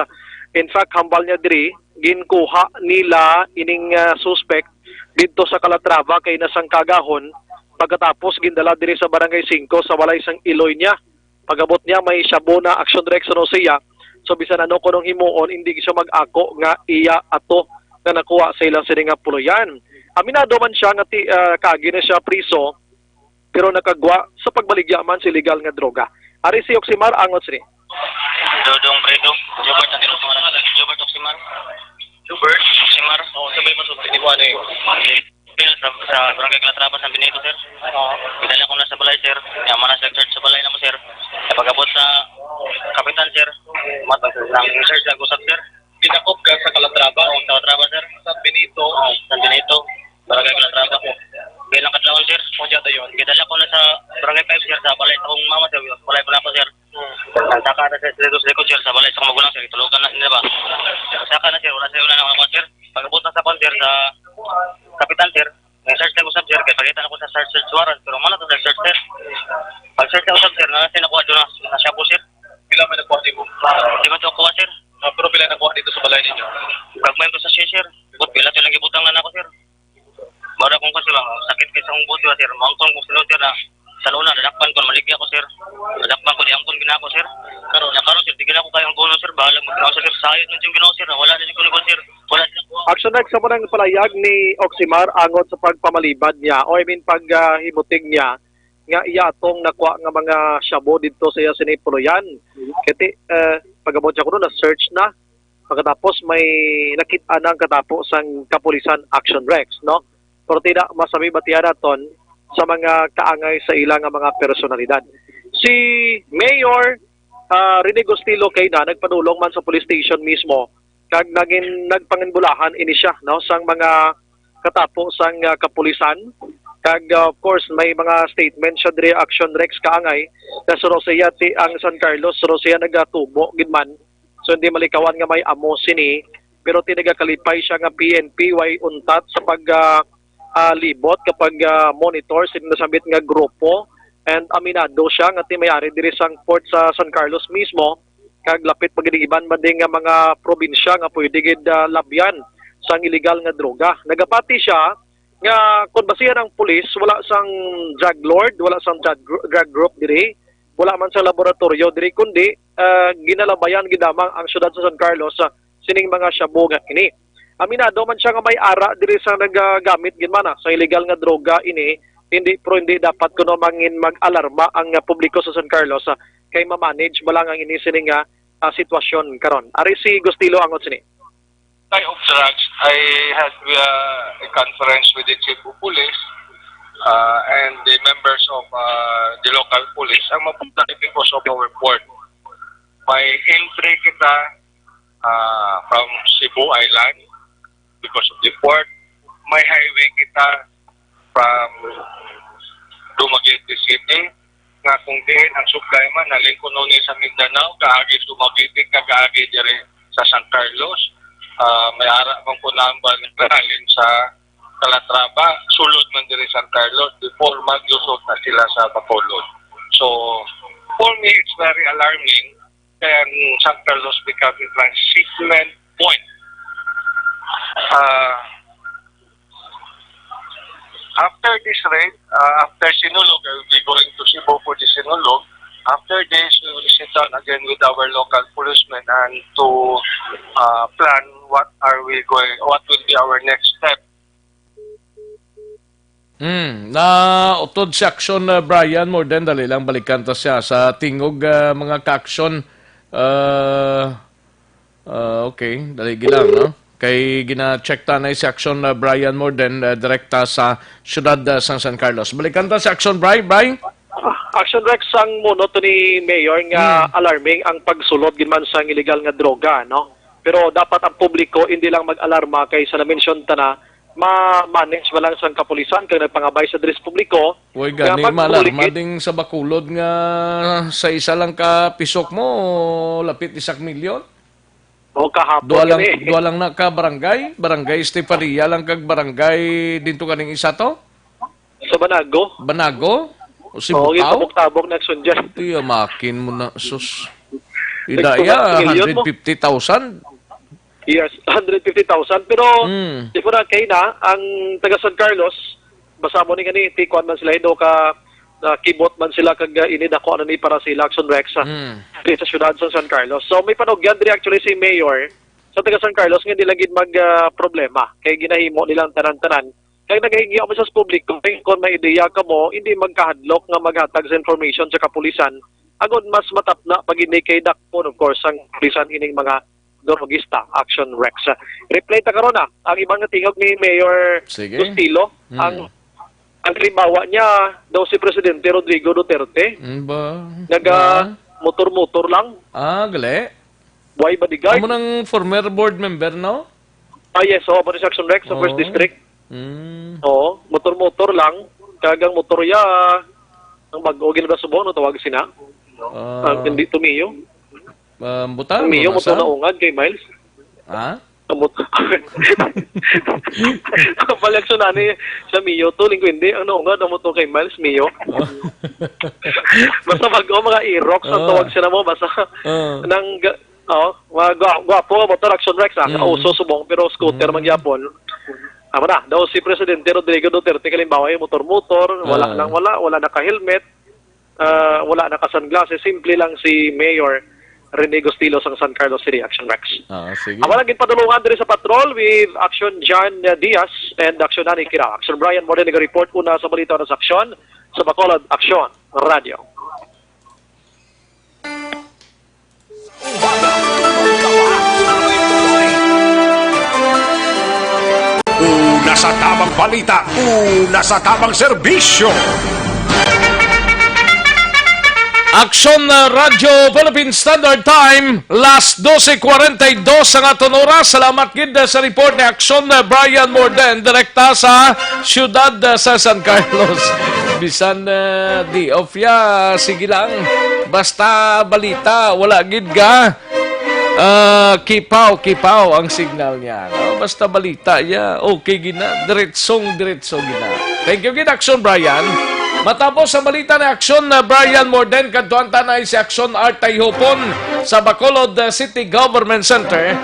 In fact, hambal niya diri, ginkuha nila ining, ah, suspect didto sa Calatrava kay nasangkagahon, pagkatapos gindala diri sa Barangay Singko sa balay sang iloy niya. Pag-abot niya, may shabu na, Action Rex, ano siya. So, bisan ano kunong himuon, hindi siya mag-ako nga iya ato nga nakuha sa ilang sini nga puloyan. Aminado man siya nga ti, ah, kaagi na siya priso, pero nakagwa sa pagbaligya man sa illegal nga droga. Ari si Oximar, angot sini. Dodong Bredo, Jobert Oximar. Jobert Oximar. Jobert Oximar? Oo, sabay masulti ni mo ano eh. Pil sa, sa Barangay Calatrava, San Benito, sir. Oo. Gidala ko na sa balay, sir. Kaya mana sa search sa balay na mo, sir. Kaya pag-abot sa kapitan, sir, matang nang search lang usap, sir. Kinakop ka sa Calatrava? Oo, sa Calatrava, sir. San Benito? Oo, San Benito. Barangay Calatrava. Bilang kadlawon, sir. O, dyan tayo. Gidala ko na sa Barangay five, sir, sa balay sa akong mama, sir. Balay ko na ako, sir. Ang saka na, sir, sa likod, sir, sa balay sa akong magulang, sir. Itulugan na nila ba? Saka na, sir. Wala, sir. Wala na ako, sir. Pag-abot na sa kon, sir, sa kapitan, sir. May search lang usap, sir. Kaya pakita na ko sa search, search warrant. Pero mana to sa search, sir. Pag search lang usap, sir, na, sir, nakuha doon na, na siya po, sir. Pila may nakuha dito? Di ba ito kuha, sir? Ah, pero pila nakuha dito sa balay ninyo? Gagmay ko sa siya, sir. But pila ito nagibutang na ako, sir. Mara kung kasi lang, sakit kay sa akong buot, sir. Mangkon ko sila, sir, na sa luna, nadakpan ko, maligya ko, sir. Nadakpan ko, di angkon ginako, sir. Karon, na karon, sir, di ginako kaya ang kuno, sir. Bahala mo, sir, sir. Sayot na yung ginawa, sir. Wala na yung kuno, sir. Wala na. Action Rex, sa munang palayag ni Oximar angot sa pagpamalibad niya, o I mean, paghimuting niya, nga iya atong nakuha nga mga shabu didto sa iya sini puloyan. Kaya ti, eh, pag-abot siya kuno, na-search na. Pagkatapos may nakita na ang katapo sang kapulisan, Action Rex, no? Pero tida, masabi batihan naton sa mga kaangay sa ila nga mga personalidad. Si Mayor, ah, Rene Gustilo kay na nagpadulong man sa police station mismo kag nagin nagpanginbulahan ini siya, no, sang mga katapo sang, ah, kapulisan. Kag, ah, of course, may mga statement siya diri, Action Rex, kaangay na suno siya ti ang San Carlos, suno siya nagatubo gid man. So hindi malikawan nga may amo sini, pero ti nagakalipay siya nga P N P way untat sa pag, ah, ah, libot kapag, ah, monitor sini nasambit nga grupo. And aminado siya nga ti may ari diri sang port sa San Carlos mismo, kag lapit pa gid iban man din nga mga probinsya nga pwede gid, ah, labyan sang illegal nga droga. Nagapati siya nga kon basihan ang pulis, wala sang drug lord, wala sang drug, gr- drug group diri. wala man sa laboratorio diri, kundi ah, ginalabayan gid lamang ang siyudad sa San Carlos sa sining mga shabu nga ini. Aminado man siya nga may ara diri sa nagagamit gid man, ah, sa illegal nga droga ini, hindi, pero hindi dapat kuno mangin mag-alarma ang, ah, publiko sa San Carlos, ah, kay ma-manage ba lang ang ini sini nga, ah, sitwasyon karon. Ari si Gustilo angot sini. Supply of drugs, I had, uh, a conference with the chief of police, uh, and the members of, uh, the local police. Ang mapunta because of our port. May entry kita, uh, from Cebu Island because of the port. May highway kita from Dumaguete City, nga kung diin ang supply man, halin kuno ni sa Mindanao, kaagi Dumaguete, kag kaagi diri sa San Carlos. Ah, may ara man ko number nga halin sa Calatrava, sulod man diri San Carlos, before maglusot na sila sa Bacolod. So, for me, it's very alarming, and San Carlos become a transshipment point. Ah, after this raid, ah, after Sinulog, I will be going to Cebu for the Sinulog. After this, we will sit down again with our local policemen and to, ah, plan what are we going, what will be our next step. Hmm, na utod si Action, uh, Brian Morden, dali lang balikan ta siya sa tingog, uh, mga ka-action. Uh, uh, okay, dali lang, no? Kay gina-check ta na si Action, uh, Brian Morden, uh, direkta sa siyudad, uh, sang San Carlos. Balikan ta si Action, Bri, Bri? Action Rex, ang muno to ni Mayor nga Hmm. alarming ang pagsulod gid man sang illegal nga droga, no? Pero dapat ang publiko hindi lang mag-alarma kay sa na-mention ta na, ma-manage man lang sang kapulisan kag nagpangabay sa diri sa publiko Uy, nga gani, magbulig malarma gid. Ding sa Bacolod nga sa isa lang ka pisok mo, lapit isak milyon. O, kahapon Dua lang, gani. Dua lang na ka barangay, Barangay Estefanía lang kag barangay dinto kaning isa to? Sa Banago. Banago? O Oo, Sibutao? Tabok-tabok na action dyan. Iya, makin mo na, sus. Ida, Nagtumas iya, milyon mo. Hundred fifty thousand? Yes, hundred fifty thousand. Pero, Hmm. di mo na, kay na, ang taga San Carlos, basta mo ni gani, tikuan man sila, hindo ka, na kibot man sila, kag, uh, ini dako na ni para sa ila, Action Rex, ah, Hmm. diri sa siyudad sa San Carlos. So, may panugyan diri actually si Mayor sa taga San Carlos nga hindi lang gid mag, ah, problema. Kay ginahimo nilang tanan-tanan. Kay nagahigya mo sa publiko, kay kung may ideya ka mo, hindi magkahadlok nga maghatag sa information sa kapulisan. Agod mas matapna pag hindi kay dakpon, of course, ang kapulisan ining mga drogista, Action Rex. Reply ta karon na ang ibang natingog ni Mayor Sige. Gustilo. Hmm. Ang, ang halimbawa niya daw si Presidente Rodrigo Duterte. Mm, ba? Naga Ba? motor-motor lang. Ah, gali. Why ba digay? Amo nang former board member, no? Ah, yes, oo, amo ni Action Rex sa first Oo. district. Mm. Oo, motor-motor lang. Kagang motor ya, ang bag-o gid ba subong, no, tawag sina? Ah. Ang hindi tumiyo. Ah, butang, Ang Mio, no, mo to sa? naungad kay Miles. Ha? Ang mot-, ang palaksyon na ni sa Mio to, linggo hindi. Ang naungad, ang motor kay Miles, Mio. Oh. Basta bag-o, mga Aerox ang Ah. tawag siya na mo. Basta Ah. nang ga-, oh, mga gwa-, gwapo nga motor, Action Rex, ah. Mm. Uso subong, pero scooter Mm. man gyapon. Amo na, daw si Presidente Rodrigo Duterte, kalimbawa, yung motor-motor, wala Ah. lang wala, wala naka-helmet. Ah, wala naka-sunglasses, simple lang si Mayor Rene Gustilo sang San Carlos City, Action Rex. Ah, sige. Amo lang ginpadulungan diri sa patrol with Action John Diaz and Action Nani Kira. Action Brian Morden nag-report una sa balita na sa Action sa Bacolod Action Radio. Una sa tamang balita, una sa tamang serbisyo. Aksyon, uh, Radyo Philippine Standard Time, las dose cuarenta y dos ang aton oras. Salamat gid, uh, sa report ni Aksyon, uh, Brian Morden, direkta sa siyudad, uh, sa San Carlos. Bisan, uh, di off ya, sige lang. Basta balita, wala gid ga. Ah, kipaw, kipaw ang signal niya, no? Basta balita niya, okay gina, diretsong diretso gina. Thank you gid, Action Brian. Matapos ang balita ni Action, uh, Brian Morden, kadtuan ta na si Action Art Tayhopon sa Bacolod, uh, City Government Center.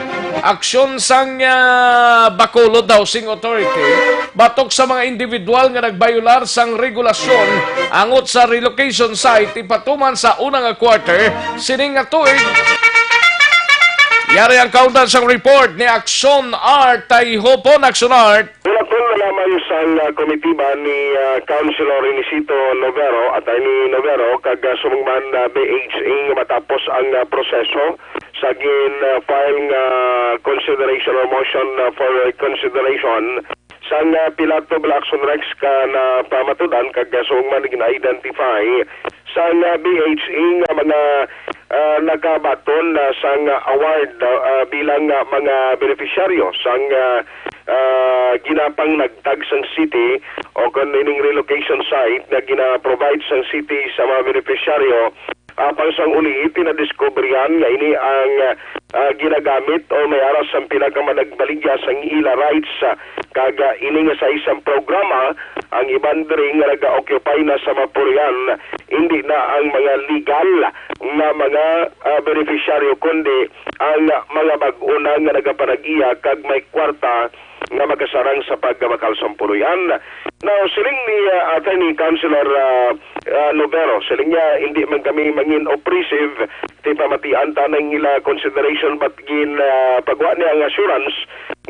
Aksyon sang, ah, Bacolod Housing Authority batok sa mga individual nga nagbayular sang regulasyon angot sa relocation site ipatuman sa una nga quarter sining nga tuig. Yari ang kaundan sang report ni Aksyon Art Tayhopon. Aksyon Art. Hulaton na lamang sang, ah, komitiba ni, ah, Councilor Inesito Novero, Attorney Novero, kag, ah, subong man, ah, B H A nga matapos ang, ah, proseso sa gin, ah, file nga consideration or motion, ah, for consideration sang, ah, Pilato Blackson Rex ka napamatudan kag, ah, subong man gin-identify sang, ah, B H A nga mga, ah, nakabaton, ah, sang, ah, award, ah, bilang, ah, mga beneficiaryo sang, ah, ah, ginapangnagtag sang city o kon ining relocation site nga gina-provide sang city sa mga beneficiaryo. Apang sang ulihi, pinadiskubrihan nga ini ang, ah, ginagamit o may aras sang pinakamanagbaligyas sang ila rights, ah, kag, ah, ini nga sa isang programa, ang iban diri nga naga-occupy na sa mapuloy-an, hindi na ang mga legal nga mga, ah, beneficiaryo, kundi ang mga bag-o na nga nagapanag-iya kag may kwarta nga makasarang sa pagbakal sang puloy-an. Now, siling ni, ah, Attorney Councilor, ah, ah, Novero, siling niya, hindi man kami mangin oppressive, ti pamatian ta nang ila consideration, but gin, ah, pagwa niya ang assurance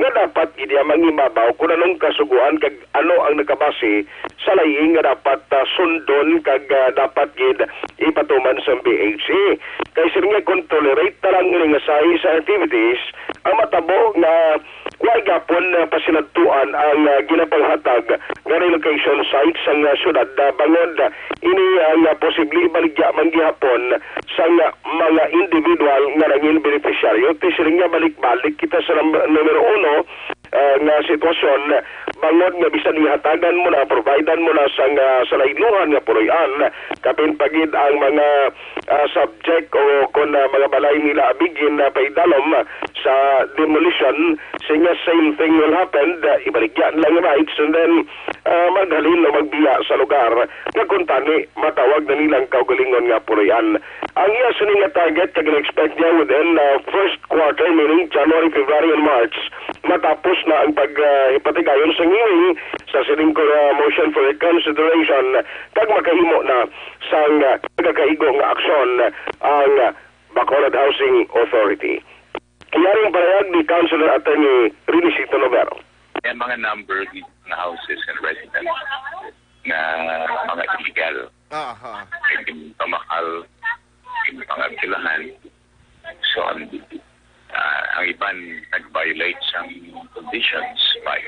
nga dapat gid niya mangibabaw kung anong kasuguan kag ano ang nakabase sa laing nga dapat, ah, sundon kag, ah, dapat gid ipatuman sa B H A. Kay siling niya, kung tolerate ta lang ini nga size sa activities, ang matabo nga wa gyapon, ah, pasinadtuan ang, ah, ginapanghatag nga relocation site sang, ah, syudad, ah, bangod, ah, ini ang, ah, posible ibaligya man gihapon sang, ah, mga individual nga nangin beneficiaryo. Ti siling niya, balik-balik kita sa nam-, numero uno, ah, nga sitwasyon, bangod nga bisan ihatagan mo na, providean mo na sang, ah, sa nailuhan nga puloy-an, kapin pa gid ang mga, ah, subject o kon, ah, mga balay nila abi gin, ah, paidalom sa demolition, siling niya same thing will happen, ah, ibaligya nilang rights, and then, ah, maghalin o magbiya sa lugar nga kuntani matawag na nilang kaugalingon nga puloy-an. Ang iya sini nga target kag in-expect niya within, ah, first quarter, meaning January, February, and March, matapos na ang pag, ah, hipatigayon sa hearing sa sining, ah, motion for reconsideration kag makahimo na sang, ah, nagakaigo nga aksyon ang, ah, Bacolod Housing Authority. Yaring pahayag ni Councilor Attorney Renisito Novero. May mga number dito na houses and residents na mga illegal. Aha. Hindi pamakal, hindi pangabilahan. So, ang, ah, ang iban nag-violate sang conditions by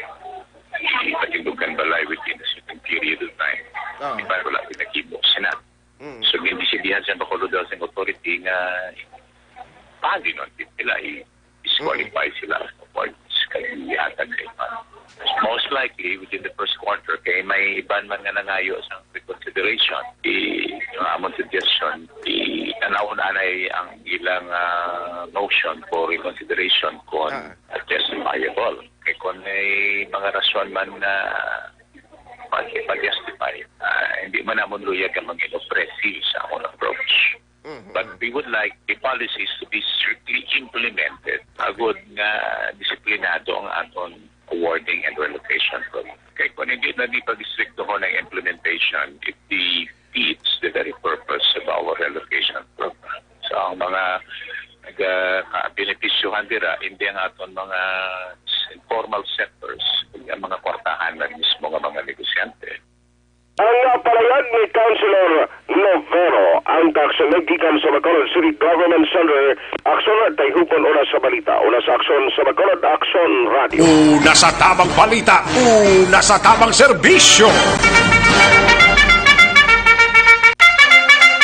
ipatindog ang balay within a certain period of time. Ah. Iban wala pinakita sina. Mm. So, gindesidihan sa Bacolod Housing Authority nga pagin on sila, i-disqualify sila sa awards kag ihatag sa iban. Most likely, within the first quarter, kay may iban man nga nangayo sa reconsideration. I, ang amon suggestion, i-, tanawon anay ang ilang, ah, motion for reconsideration kung Ah. justifiable. Kay kung may mga rason man nga pag-, pag-justify, ah, hindi man namon luyag ang mag-oppressive sa amon approach. Mhm. But we would like the policies to be strictly implemented, agud nga disiplinado ang aton awarding and relocation program. Kay kung hindi na di pag-istriktuhon ang implementation, it defeats the very purpose of our relocation program. So, ang mga nag-, ah, ka-, benepisyohan dira, hindi ang aton mga informal sectors, kundi ang mga kwartahan lang mismo nga mga negosyante. Ang, ah, palayag ni Councilor Novero, ang kaaksyon gikan sa Bacolod City Government Center. Aksyon, Tayhupon, una sa balita, una sa aksyon sa Bacolod, Aksyon Radio. Una sa tamang balita, una sa tamang serbisyo.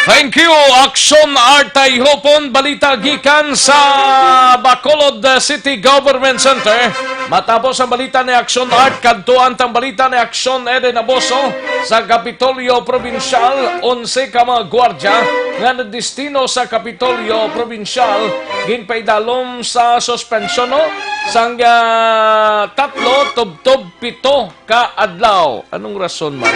Thank you, Aksyon Art Tayhupon. Balita gikan sa Bacolod City Government Center. Matapos ang balita ni Aksyon Art, kadtuan tang balita ni Aksyon Eden Aboso. Sa Kapitolyo Probinsyal, onse ka mga gwardya nga nadestino sa Kapitolyo Probinsyal ginpaidalom sa suspensyon, no? Sang, ah, tatlo tubtob pito ka adlaw. Anong rason man?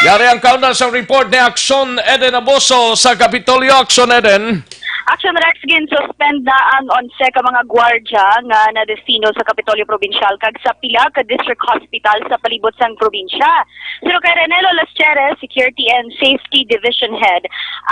Yari ang kaundan sa report ni Aksyon Eden Aboso sa Kapitolyo. Aksyon Eden. Action Rex, ginsuspend na ang onse ka mga gwardya nga nadestino sa Kapitolyo Probinsyal kag sa pila ka district hospital sa palibot sang probinsya. Suno kay Renelo Laschere, Security and Safety Division Head,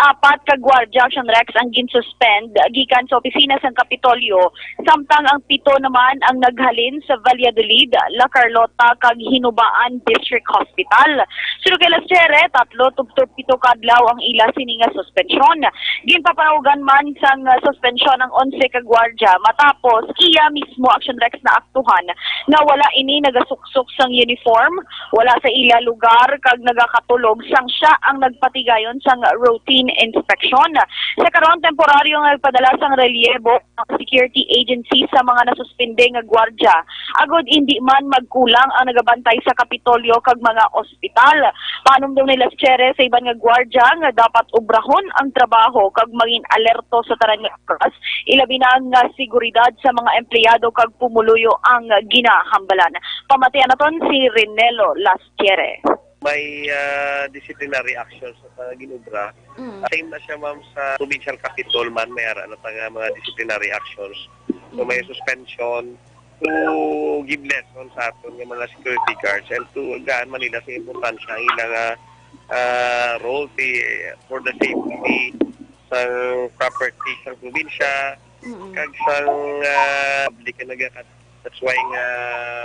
apat ka gwardya, Action Rex, ang ginsuspend gikan sa opisina sang Kapitolyo, samtang ang pito naman ang naghalin sa Valladolid, La Carlota, kag Hinubaan District Hospital. Suno kay Laschere, tatlo tubtob pito ka adlaw ang ila sini nga suspensyon. Ginpapanawgan man sang, ah, suspensyon ang onse ka gwardya matapos iya mismo, Action Rex, naaktuhan nga wala ini nagasuksok sang uniform, wala sa ila lugar, kag nagakatulog sang sia ang nagpatigayon sang routine inspection. Sa karon, temporaryo nga nagpadala sang relyebo ang security agency sa mga nasuspende nga gwardya, agod indi man magkulang ang nagabantay sa Kapitolyo kag mga ospital. Panumdom ni Laschere sa iban nga gwardya nga dapat obrahon ang trabaho kag mangin alerto sa tanan nga oras, ilabi na nga seguridad sa mga empleyado kag pumuluyo ang ginahambalan. Pamatian naton si Renelo Laschere. May, ah, disciplinary actions na ginobra. Mm. Same na siya, ma'am, sa provincial capitol man, may ara na ta nga mga disciplinary actions. So, may Mm. suspension to give lesson sa aton nga mga security guards and to gaan man nila sa importansya ang ilang, ah, ah, role ti-, for the safety sa property sa probinsya, Mm. kag sa, ah, public nga nagakat-, that's why nga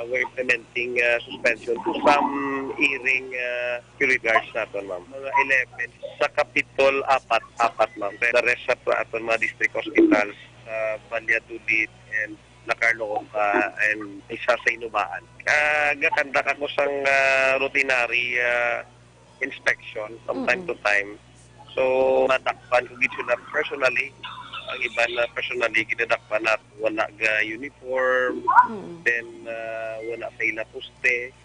we're implementing, ah, suspension to some erring, ah, security guards naton, ma'am. Mga eleven sa Kapitol, apat, apat, ma'am. The rest sa aton mga district hospitals, sa Valladolid and La Carlota, and isa sa Hinubaan. Ah, gakandak ako sang, ah, routinary, ah, inspection from time Mm-mm. to time. So, nadakpan ko gid sila personally. Ang iban na personally, ginadakpan na wala ga uniform, Mm. then, ah, wala sa ila poste.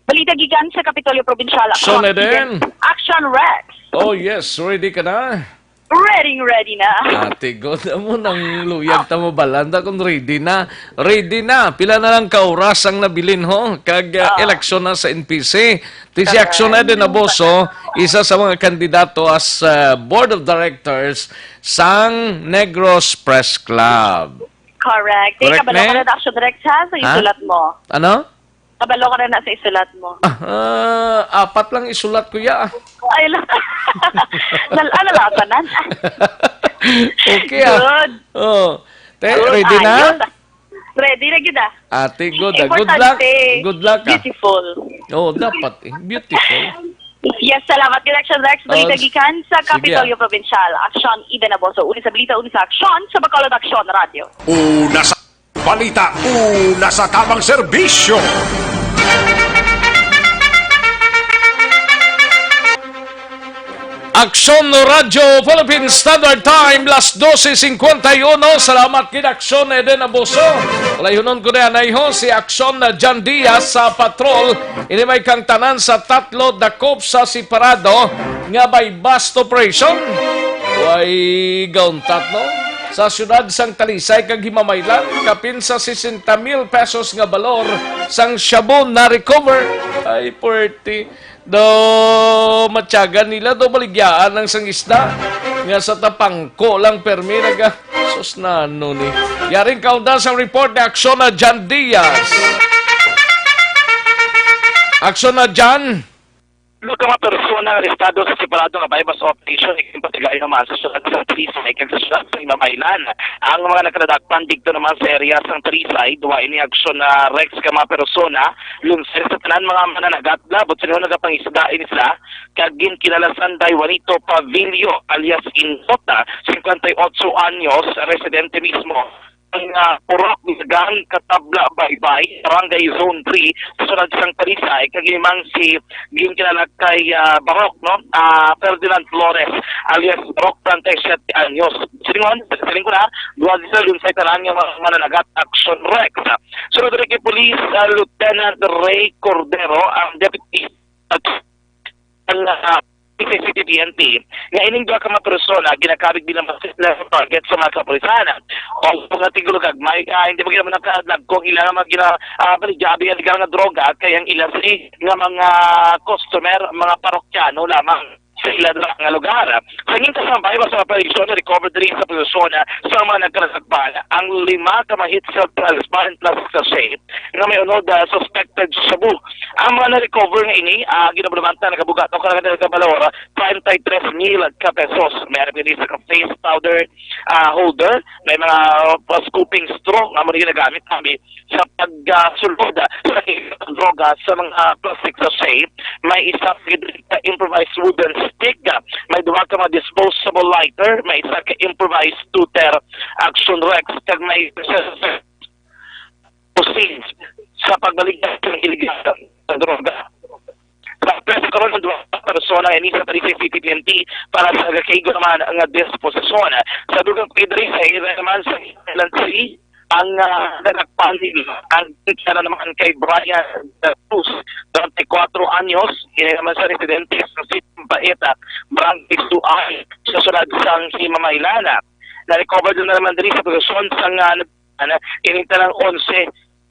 Balita gikan sa Kapitolyo Probinsyal, Action Action Eden. Eden. Action Rex. Oh, yes, ready ka na? Ready, ready na. Ate God, amo nang luyag ta mabalanda kung ready na. Ready na. Pila na lang ka oras ang nabilin, ho? Kag, ah, Ah. eleksyon na sa N P C. Ti si Action Correct. Eden Aboso, isa sa mga kandidato as, ah, Board of Directors sang Negros Press Club. Correct. Eh, Correct, kabalo ka ne? Na, Action Rex, ha? Sa Ha? isulat mo. Ano? Kabalo ka na na sa isulat mo. Ah, ah, apat lang isulat ko, ya. Ay, lang. Nal-, ano lang, tanan? Okay, ah. Good. Oh. Te, Good. Ready na? Ayos. Ready na gid, ah. Ate, good, ah. Good luck. Importante. Good luck, ah. Beautiful. Oh, dapat, eh. Beautiful. Yes, salamat gid, Action Rex. Balita Oh, gikan sa sige, Kapitolyo ah. Provincial. Action, Eden Aboso. Una sa balita, una sa aksyon, sa Bacolod Action Radio. Una sa balita, una sa tamang serbisyo. Aksyon Radyo Philippine Standard Time, las doce cincuenta y uno. Salamat gid, Aksyon Eden Aboso. Layunon ko na anay ho si Aksyon John Diaz sa patrol. Ini may kang tanan sa tatlo dakop sa separado nga may bust operation. Way gauntat, no? Sa siyudad sang Talisay kag Himamaylan, kapin sa sesenta mil pesos nga balor sang shabu na-recover. Ay, puwerte. Do matyagan nila, do baligyaan ang sang isda. Nga sa tapangko lang permi naga-, sus, nano ni. Yaring kaunda sang report ni Aksyon na John Diaz. Aksyon na John. Duha ka mga persona nga arestado sa separado nga buy-bust operation nga ginpatigayon man sa siyudad sa Talisay kag sa siyudad sa Himamaylan. Ang mga nagkadadakpan didto naman sa area sang Talisay, duha ini aksyon na Rex ka mga persona, lunsay sa tanan mga mananagat, labot sa nagapangisda ini sila, kag ginkinalasan day Juanito Pavilio alias Indota, cincuenta y ocho anyos, residente mismo ang, ah, purok nga Katabla Baybay, Barangay Zone three, sa siyudad sang Talisay, kag limang si ginkilala kay, ah, Barok, no? Ah, Ferdinand Flores, alias Barok, treinta y siete anyos. Silingon, siling ko na, duha sila lunsay tanan nga mga mananagat, action Rex. Sunod diri kay Police, ah, Lieutenant Ray Cordero, ang deputy ang, ah, C C T V N T, nga ining duha ka mga persona ginakabig bilang posible target sa mga kapulisan. O mga tigulugag, may, ah, hindi mo ginawa nakadagkong ilang mga gina-, ah, baligya, abi, illegal nga droga, kay ang ilang si-, nga mga customer, mga parokyano lamang. sa ila dira nga lugar. Sa ining kasampay, basta nga operasyon, na-recover diri sa posesyon, ah, sa mga nagkalagakpan ang lima ka mga heat-sealed transparent plastic sachet nga may unod, ah, suspected shabu. Ang mga na-recover nga ini, ah, ginabaluhan nga nakabuga o karga nga nagabalor treinta y tres mil ka pesos. May ari pa gid sa face powder, ah, holder, may mga, ah, scooping straw nga amo ni ginagamit, abi, sa pagsulod sa droga sa mga plastic sachet. May isa ka improvised wooden stick, may duha ka mga disposable lighter, may isa ka improvised two-ter Action Rex, kag may proceeds sa pagbaligya sa iligal nga droga. Sa press karon ang duha ka persona ini sa Talisay City P N P para sa nagakaigo naman nga disposisyon. Sa dugang pagdiri sa area naman sa Island City, ang, ah, nagakpan ang titular naman kay Brian Cruz, treinta y cuatro anyos, kini naman sa residente sa City Paeta, Barangay Suay, sa sulod sang Himamaylan. Na-recover na naman diri sa posesyon sang, ah, nag-, ano, ining tanang onse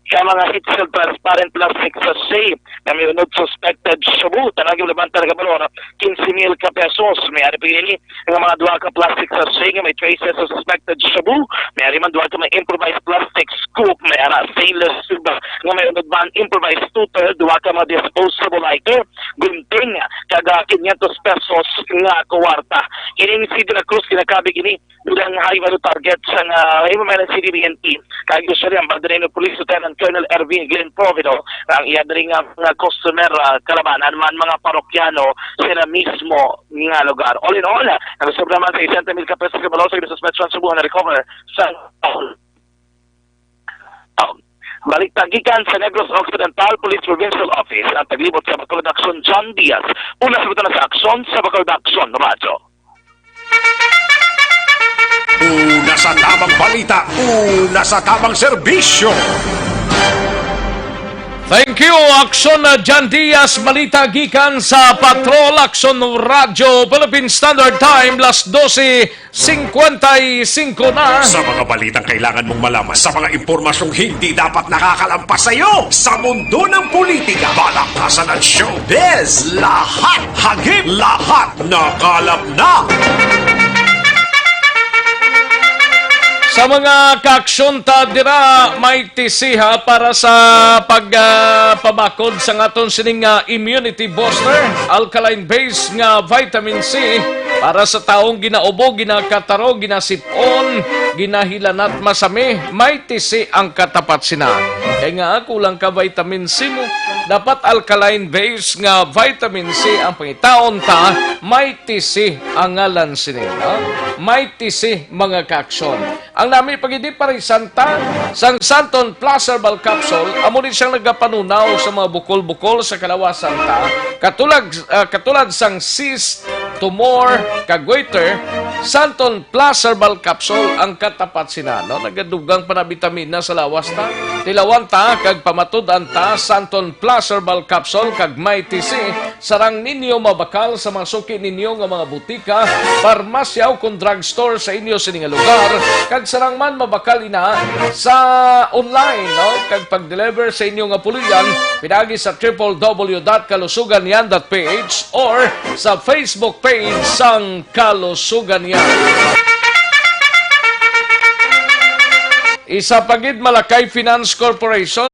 ka mga heat-sealed transparent plastic sachet nga may unod suspected shabu. Tanan ginabaluhan nga nagabalor quince mil ka pesos. May ari pa gid ini nga mga duha ka plastic sachet nga may traces of suspected shabu. May ari man duha ka mga improvised plastic scoop. May ara stainless tube nga may unod man improvised two-ter, duha ka mga disposable lighter, gunting, kag, ah, quinientos pesos nga kuwarta. Ining si De La Cruz ginakabig ini bilang high value target sang, ah, Himamaylan City P N P. Kag usually, ang Bandareno Police Lieutenant Colonel Ervin Glenn Provido, ang iya diri nga mga customer, ah, kalabanan man mga parokyano sila mismo nga lugar. All in all, nagasobra man sa sesenta mil ka pesos nga balor sa gisuspetsahan sa buwan na recover sa, oh, balita gikan sa Negros Occidental Police Provincial Office, ang taglibot sa Bacolod Action, John Diaz. Una sa buta na sa aksyon sa Bacolod Action Radyo. Una sa tamang balita, una sa tamang serbisyo. Thank you, Action na John Diaz. Balita gikan sa Patrol Action Radyo Philippine Standard Time, las doce cincuenta y cinco na. Sa mga balitang kailangan mong malaman, sa mga impormasyong hindi dapat nakakalampas sa iyo, sa mundo ng politika, balakasan at showbiz, lahat hagip, lahat nakalap na. Sa mga kaaksyon ta dira, may tisiha para sa pag, ah, pabakod sa aton sining, ah, immunity booster, alkaline base nga vitamin C para sa taong ginaubo, ginakataro, ginasip-on, ginahilanat masami. May tisi ang katapat sina. Kay nga kulang ka vitamin C mo, dapat alkaline base nga vitamin C ang pangitaon ta, may tisi ang ngalan sini, ha? May tisi, mga kaaksyon. Ang nami pagidiparisan ta sang Santon Plus Herbal Capsule, amo ni siyang nagapanunaw sa mga bukol-bukol sa kalawasan ta, katulad, ah, katulad sang cyst, tumor, kag goiter. Santon Plus Herbal Capsule ang katapat sina, no? Nagadugang pa na bitamina sa lawas ta. Tilawan ta kag pamatud-an ta, Santon Plus Herbal Capsule kag Mighty C. Sarang ninyo mabakal sa mga suki ninyo nga mga butika, parmasya, o kon drugstore sa inyo sini nga lugar, kag sarang man mabakal ina sa online, no? Kag pag-deliver sa inyo nga puloy-an pinaagi sa triple W dot kalusugan yan dot P H or sa Facebook page sang Kalusugan Yan. Isa pa gid, Malakay Finance Corporation.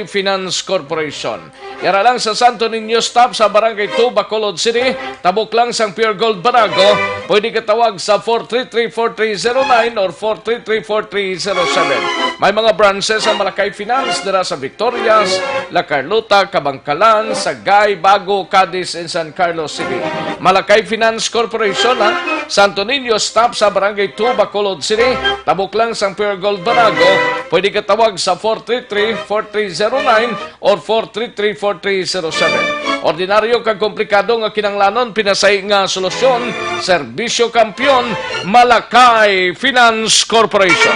Finance Corporation. Yara lang sa Santo Niño Stop sa Barangay two, Bacolod City. Tabok lang sang Pure Gold Barago. Pwede ka tawag sa four three three, four three zero nine or four three three, four three zero seven. May mga branches ang Malakay Finance dira sa Victorias, La Carlota, Kabangkalan, Sagay, Bago, Cadiz, and San Carlos City. Malakay Finance Corporation, ha? Santo Niño Stop sa Barangay two, Bacolod City. Tabok lang sang Pure Gold Barago. Pwede ka tawag sa four three three, four three zero nine or four three three, four three zero seven. Ordinaryo kag komplikado nga kinahanglanon, pinasahi nga solusyon, serbisyo kampiyon, Malakay Finance Corporation.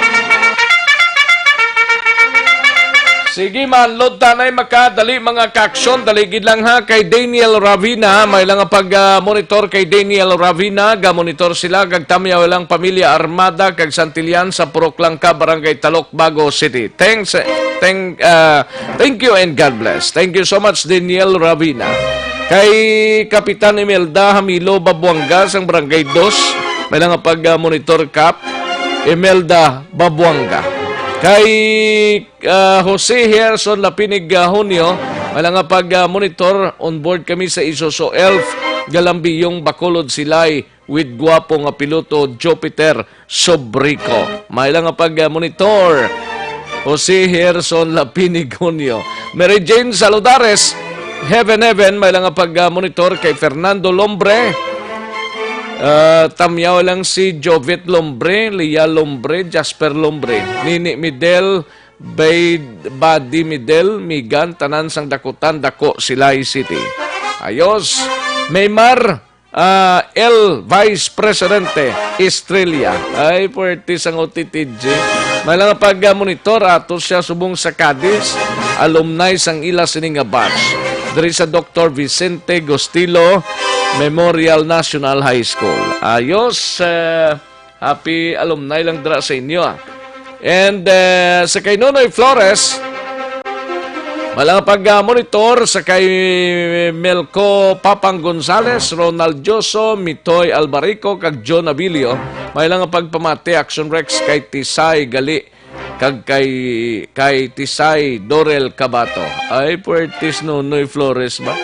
Sige man, load tanay makadali mga kaaksyon. Dali gid lang ha, kay Daniel Ravina. May lang nga pag-monitor kay Daniel Ravina. Ga-monitor sila, kag tamyaw lang pamilya Armada, kag Santillan sa Purok Langka, Barangay Talok, Bago City. Thanks, eh, thank, ah, thank you and God bless. Thank you so much, Daniel Ravina. Kay Kapitan Imelda Hamilo Babuanga sang Barangay Dos, may lang nga pag-monitor, Kap. Imelda Babuanga. Kay ah, Jose Gerson Lapinig, ah, Hunio, may lang nga pag-monitor, on board kami sa Isuzu Elf, Galambiyong Bacolod, Silay, with gwapo nga piloto, Jupiter Sobrico. May lang nga pag-monitor, Jose Gerson Lapinig, Hunio. Mary Jane Saludares, Heaven Heaven, may lang nga pag-monitor kay Fernando Lombre. Ah, tamyaw lang si Jovet Lombre, Lia Lombre, Jasper Lombre, Nini Midel, Bayd-, Buddy Midel, Migan, tanan sang Dakutan, Dako, Silay City. Ayos. Maymar, ah, L Vice Presidente Estrella. Ay, puwerte sang O T T G. May lang pag-monitor, ato siya subong sa Cadiz. Alumni sang ila sini nga batch. Diri sa Doktor Vicente Gostilo Memorial National High School. Ayos, eh, Happy alumni lang dira sa inyo, ah. And, eh, sa kay Nonoy Flores, may lang pag-monitor sa kay Melco Papang Gonzales, Ronald Dioso, Mitoy Albarico, kag John Abilio. May lang pagpamati, Action Rex, kay Tisay Gali, kag kay, kay Tisay Dorel Cabato. Ay, puwertes Nonoy Flores ba?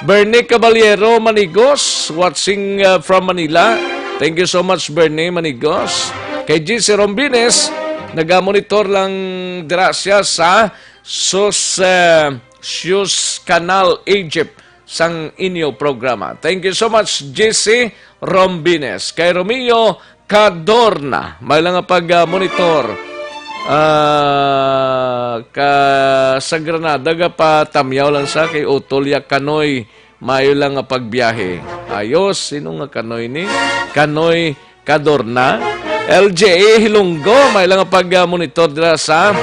Bernie Caballero Manigos, watching, uh, from Manila. Thank you so much, Bernie Manigos. Kay G C Rombines, nagamonitor lang dira siya sa Sus, uh, Suez Canal, Egypt, sang inyo programa. Thank you so much, G C Rombines. Kay Romeo Cadorna, may lang nga pag-monitor. Ah, ka sa Granada, ga pa tamyaw lang sa kay Utol ya Kanoy. Maayo lang nga pagbiyahe. Ayos, sino nga Kanoy ni? Kanoy Cadorna. L J A Hilonggo, may lang nga pag-monitor dira sa,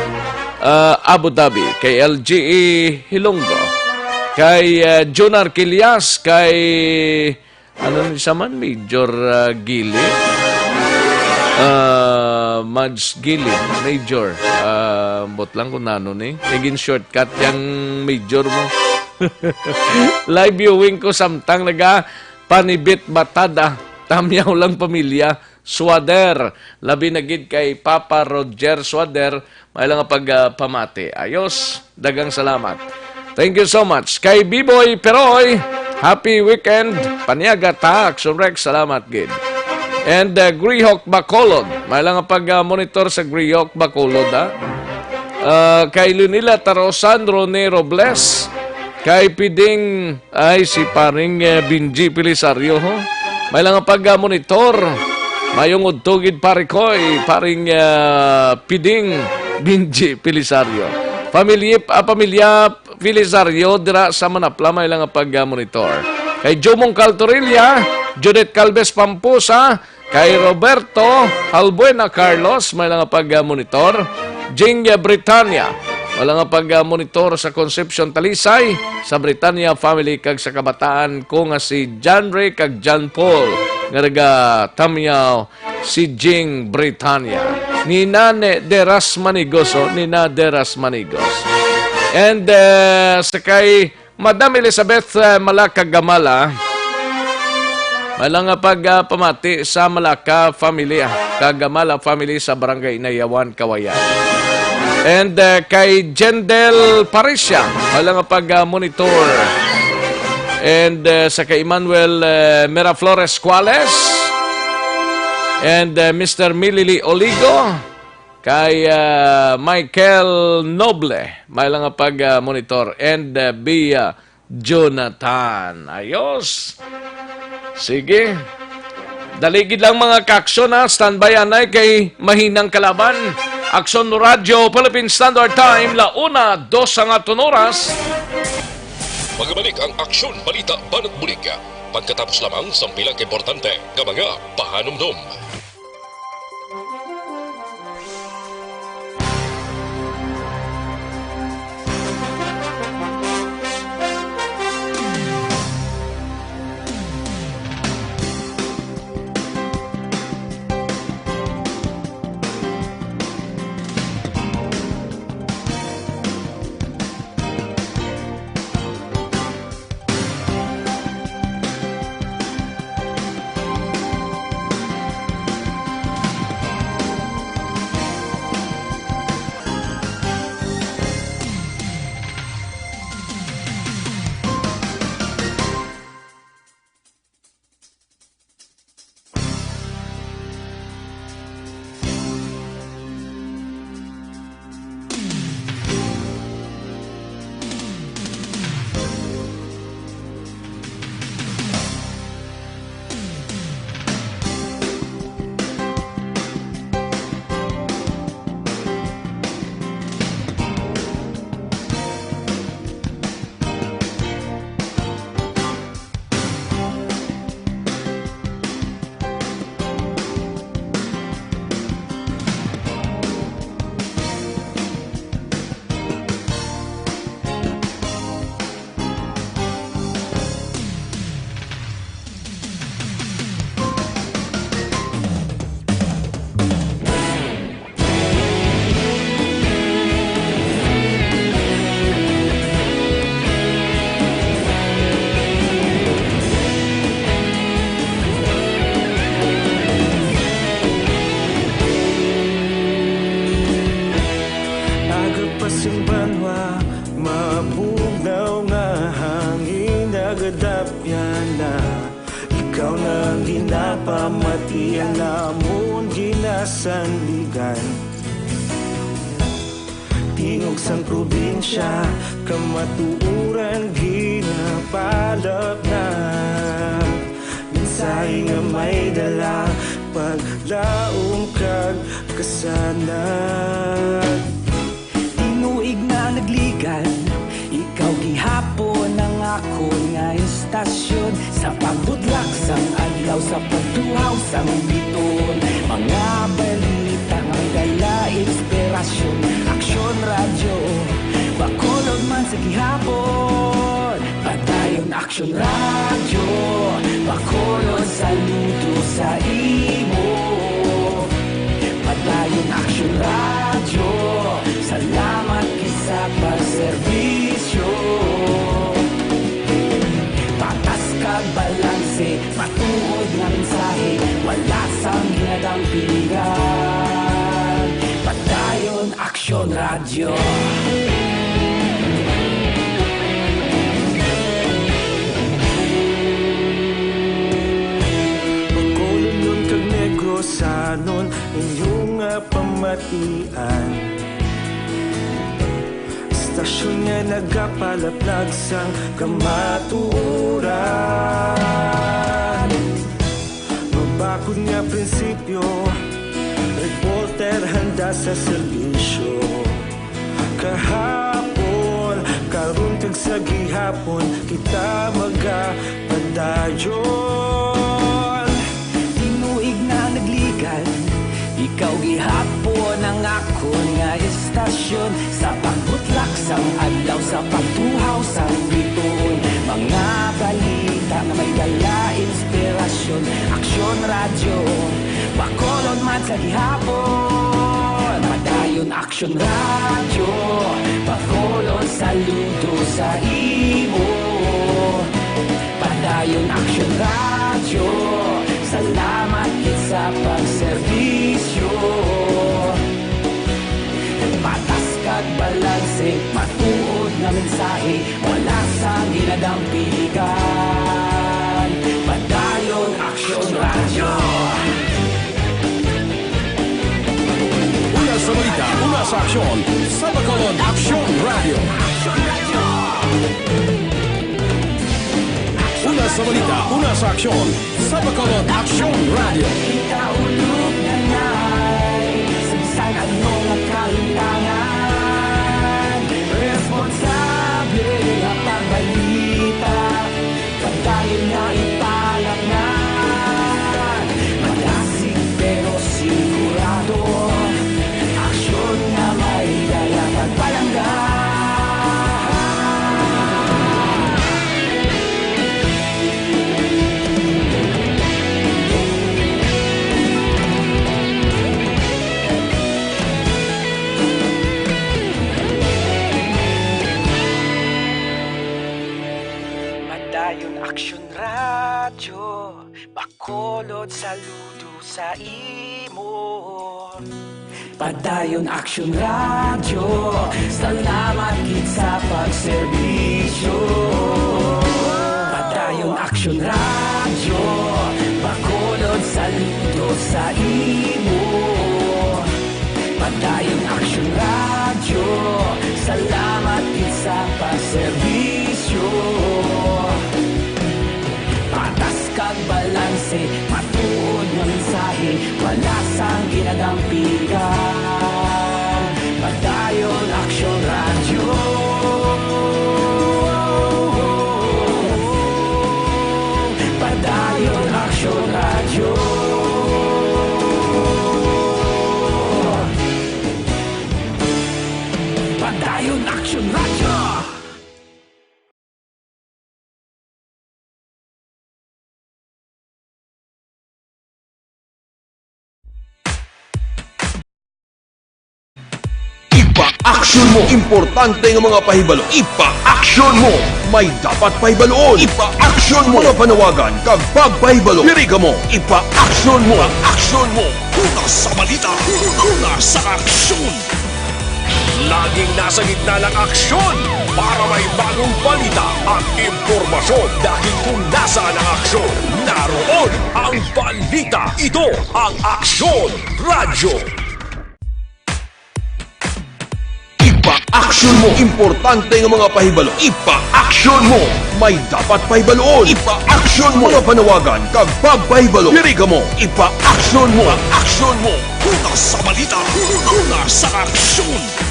ah, Abu Dhabi. Kay L J A Hilonggo. Kay, ah, Jun Arquillas, kay ano ni sa man, Major, ah, Gili? Ah, Mads Gili, Major. Ah, ambot lang kung nano ni. Naging shortcut yang Major mo. Live viewing ko samtang naga panibit batada. Tamyaw lang pamilya. Suader. Labi na gid kay Papa Roger Suader, may lang nga pag, ah, pamati. Ayos, dagang salamat. Thank you so much. Kay Biboy Peroy, happy weekend. Paniaga ta, Action Rex, salamat gid. And, uh, Grihok Bacolod, may lang nga pag, ah, monitor sa Grihok Bacolod, ha. Ah, kay Lunila Tarosan, Ronnie Robles, kay Piding, ay, si paring, eh, Benji Pelisario, ho. May lang nga pag, ah, monitor. Mayong udto gid, pare ko, eh, paring, ah, Piding Benji Pelisario. Pamilya, ah, pamilya Pelisario dira sa Manapla, may lang nga pag, ah, monitor. Kay Jumong Caltorilla, Judith Calves Pampusa, kay Roberto Halbuena Carlos, may lang nga pag-monitor. Jing Britanya, may lang nga pag-monitor sa Concepcion Talisay, sa Britanya family, kag sa kabataan ko nga si John Ray kag John Paul, nga naga Tamyaw, si Jing Britanya. Ni Nane Deras Manigos, oh, ni Na Deras Manigos. And, eh, sa kay Madam Elizabeth, eh, Malaka Gamala, may lang nga pag, ah, pamati sa Malaka family, ah, kag Gamala family sa Barangay Inayawan, Kawayan. And, eh, kay Jendel Parisha, may lang nga pag, ah, monitor. And, eh, sa kay Emmanuel, eh, Miraflores Cuales. And, eh, Mister Milili Oligo. Kay, ah, Michael Noble, may lang nga pag, ah, monitor, and, ah, Bia Jonathan. Ayos. Sige. Dali gid lang, mga kaaksyon, ha. Standby anay kay mahinang kalaban. Aksyon Radyo Philippine Standard Time, la una, dos ang aton oras. Magbalik ang Aksyon Balita Banat Bulig, pagkatapos lamang sang pila ka importante nga mga pahanumdom. Sing banwa, mabugnaw nga hangin nagadapyan na. Ikaw na ang ginapamatian namon ginasandigan. Tingog sang probinsya, kamatuoran ginapalapnag. Mensahe nga may dala, paglaom kag kasanag. Tinuig na nagligan, ikaw gihapon ang akon nga istasyon. Sa pagbutlak sang adlaw, sa pagtuhaw sang bituon, mga balita nga may dala inspirasyon. Aksyon Radyo, Bacolod man sa gihapon. Padayon Aksyon Radyo, Bacolod, saludo sa imo. Padayon Aksyon Radyo, salamat gid sa pagserbisyo. Patas kag balanse, matuod nga mensahe, wala sang ginadampingan. Padayon Aksyon Radyo. Bacolodnon kag Negrosanon, inyo nga pamatian. Istasyon nga nagapalaplag sang kamatuoran. Mabakod nga prinsipyo, reporter handa sa serbisyo. Kahapon, karon kag sa gihapon, kita magapadayon. Tinuig na nagligan, ikaw gihapon ang akon nga istasyon. Sa pagbutlak sang adlaw, sa pagtuhaw sang bituon, mga balita nga may dala inspirasyon. Aksyon Radyo, Bacolod man sa gihapon. Padayon Aksyon Radyo, Bacolod, saludo sa imo. Padayon Aksyon Radyo, salamat gid sa pagserbisyo. Patas kag balanse, matuod nga mensahe, wala sang ginadampingan. Padayon Aksyon Radyo. Una sa balita, una sa aksyon, sa Bacolod Aksyon Radyo. Una sa balita, una sa aksyon, sa Bacolod Aksyon Radyo. Kita ulog na nay, sa bisan ano nga kalintangan, responsable nga pagbalita, padayon nga ipalapngan. Malasig pero sigurado, aksyon nga may dala pagpalangga. Padayon Aksyon Radyo, Bacolod, saludo sa imo. Padayon Aksyon Radyo, salamat gid sa pagserbisyo. Padayon Aksyon Radyo, Bacolod, saludo sa imo. Padayon Aksyon Radyo, salamat gid sa pagserbisyo. Patas kag balanse, matuod nga mensahe, wala sang ginadampingan. Padayon Aksyon Radyo. Padayon Aksyon Radyo. Padayon Aksyon Radyo. Ipa-action mo. Importante nga mga pahibalo. Ipa-action mo. May dapat pahibaluon. Ipa-action mo. Mga panawagan kag pagpahibalo. Diri kamo. Ipa-action mo. Ipa-action mo. Una sa balita. Una sa aksyon. La Laging nasa gitna ng aksyon para may bagong balita at impormasyon. Dahil kung nasaan ang aksyon, naroon ang balita. Ito ang Aksyon Radyo. Ipa-action mo. Importante nga mga pahibalo. Ipa-action mo. May dapat pahibaluon. Ipa-action mo. Mga panawagan kag pagpahibalo. Diri kamo. Ipa-action mo. Ipa-action mo. Una sa balita. Una sa aksyon.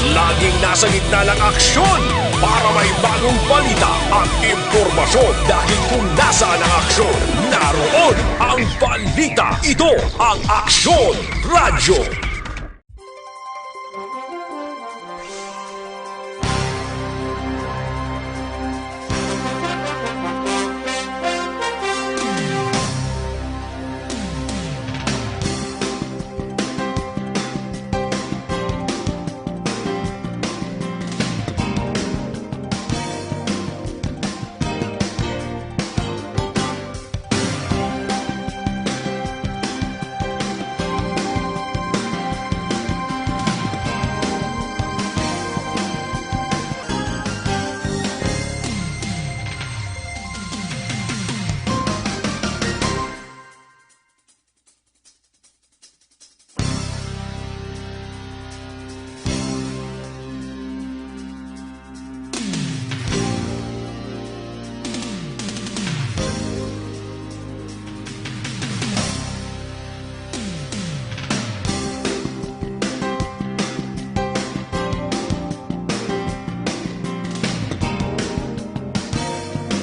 Laging nasa gitna ng aksyon para may bagong balita at impormasyon. Dahil kung nasaan ang aksyon, naroon ang balita. Ito ang Aksyon Radyo.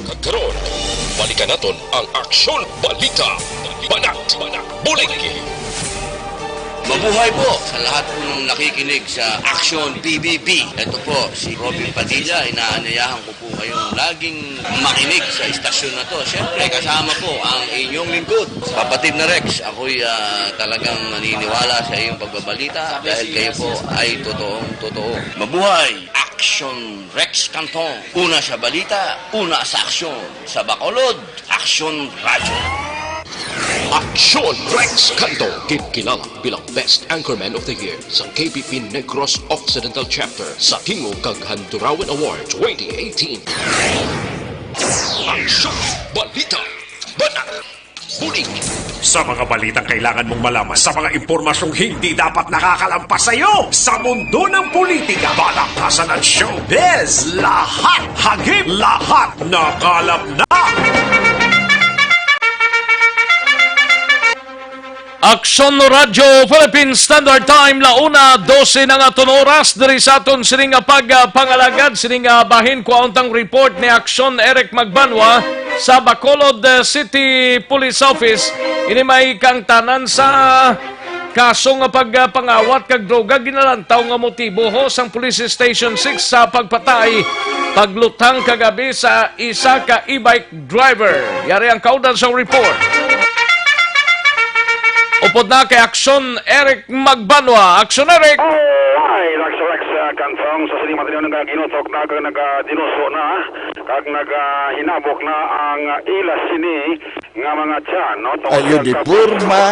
Kag karon, balikan naton ang Aksyon Balita. Banat, Bulig. Mabuhay po sa lahat po ng nakikinig sa Aksyon P B B. Ito po si Robin Padilla. Inaanyayahan ko po kayong laging makinig sa istasyon na to. Siyempre, kasama po ang inyong lingkod, kapatid na Rex. Ako'y, ah, talagang naniniwala sa iyong pagbabalita dahil kayo po ay totoong totoo. Mabuhay! Action Rex Cantong. Una sa balita, una sa aksyon. Sa Bacolod, Aksyon Radyo. Aksyon Rex Cantong, gin-, kilala bilang Best Anchorman of the Year sa K B P Negros Occidental Chapter sa Tingog kag Handurawan Award twenty eighteen. Aksyon Balita. Banat. Bulig. Sa mga balitang kailangan mong malaman, sa mga impormasyong hindi dapat nakakalampas sa iyo, sa mundo ng politika, balakasan at showbiz, lahat hagip, lahat nakalap na. Aksyon Radyo Philippine Standard Time, la una dose na nga aton oras diri sa aton sining nga pagpangalagad, sining nga bahin, kuhaon tang report ni Aksyon Eric Magbanwa sa Bacolod, eh, City Police Office. Ini may kaangtanan sa kaso nga pagpangawat kag droga, ginalantaw nga motibo ho sang Police Station six sa pagpatay, pagluthang kagabi sa isa ka e-bike driver. Yari ang kaundan sang report. Upod na kay Aksyon Eric Magbanwa. Aksyon Eric! Alright, Rex, Rex, ah, Cantong, sa sining matinyo nagaginutok na kag nagadinuso na kag nagahinabok na ang ila sini nga mga tiyan, no? Tungod Ayo sa di kabus-, purma.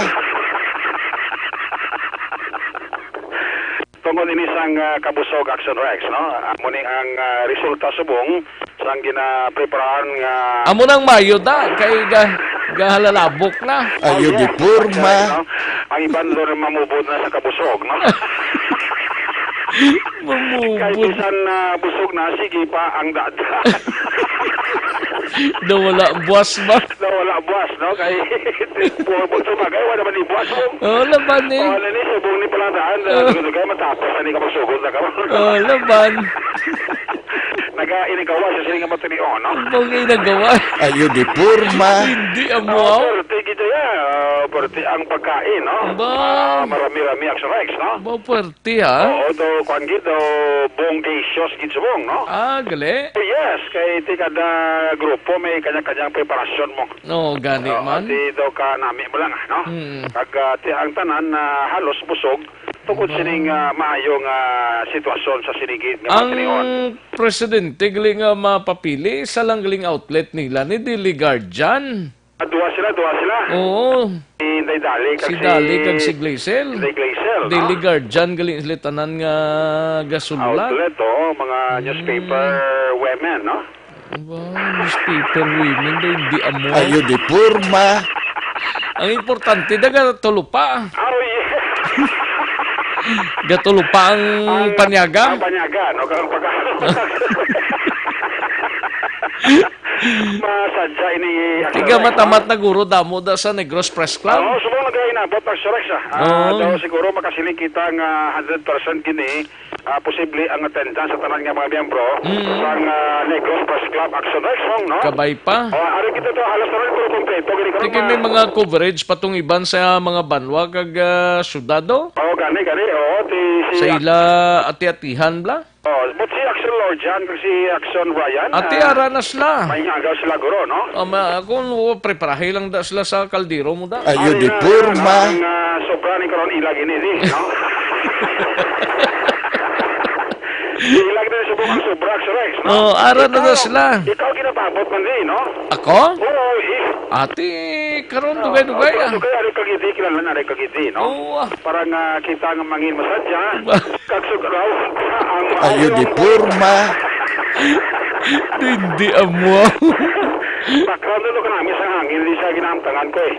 Tungod ini sang, ah, kabusog, Action Rex, no? Amo ni ang, ah, resulta subong sang ginapreparahan nga Amo nang mayo ta, kay ga-, gahalalabok na. Ayo Oh, di yes, purma. Exactly, no? Ang iban doon mamubod na sa kabusog, no? Mamubod. Kahit bisan na busog na, sige pa ang dada. Daw wala buwas ba? Daw wala buwas, no? Kay, bu-, bu-, sabagay, wala naman ni buwas, oh. Oh, laban eh. Oh, ano ni, subong ni pala daan, Oh. Dugay, matapos na ni kapag sugod na ka. Oh, laban. Naga-inigawa sa siling nga matinion, no? Bang inagawa? Ayo di purma. Hindi, amo, Oh, ah. Pero tigit ya, ah, pero ti-, ang pagkain, no? Ba? Ah, marami-rami ang strikes, no? Ba, pwerte, ha? Oo, do, kuwan gid, do, bonggisios gid subong, no? Ah, gali. Yes, kay ti kada grupo may kanya-kanyang preparasyon mo. No, gani Oo, man. Di daw ka nami mo lang, no? Mm. Kag, ah, ti ang tanan na halos busog tungod Mm. sining, ah, maayo nga sitwasyon sa sinigid nga Ang mga tinion. Presidente gali nga mapapili, isa lang galing outlet nila ni Dili Guardian. Ah, duha sila, duha sila. Oo. Si Inday Dali kag Si si Dali kag si Glazel. Inday Glazel, no? Daily Guardian, gali sila tanan nga gasulat. Outlet, oo, mga Mm. newspaper women, no? Wow, newspaper women daw, hindi amo. Ayo di porma. Ang importante, daga tulupa. Oh, yeah. Gatulupa ang Ang, panyaga. ang panyaga, no? Kang pagka- Masadya ini, Tiga Axel Rex, matamat no? na guro, damo da sa Negros Press Club. Oo, subong nagainabot, Axel Rex, ah. Ah, Oo. daw siguro makasiling kita nga hundred percent gini, ah, posible ang attendance sa tanan nga mga miyembro Mm. sang, ah, Negros Press Club Action Rex, no? Kabay pa. Oh, ari kita to, halos tanan puro kompleto, gini karon Sige, may ma- mga coverage pa tong iban sa mga banwa kag, ah, syudad, oh. Oh, gani, gani, oh, ti, si Sa ila ati-atihan, bla? Oh, but si Action Lorjan kag si Action Ryan, Ati ah, ara na sila. may inagaw sila, guro, no? Ah, ma-, kung preparahi lang da sila sa kaldero mo da. Ayo Ari di na, porma. Ang, ah, sobra ni karon ilag ini, di, no? Ilag na subong ang sobra, Axel Rex, no? Oh, ara na Ikaw, na sila. ikaw ginapabot man, di, no? Ako? Oo, eh. Ati, karon Oh, dugay-dugay, oh, ah. dugay, ari kag idi, kilala na, ari kag idi, no? Oo, ah. Para nga kita nga mangin masadya, Ba- kag sugraw ang Ayo di ang porma. Hindi amo. Background na ka namin sa hangin, di sa ginamtangan ko eh.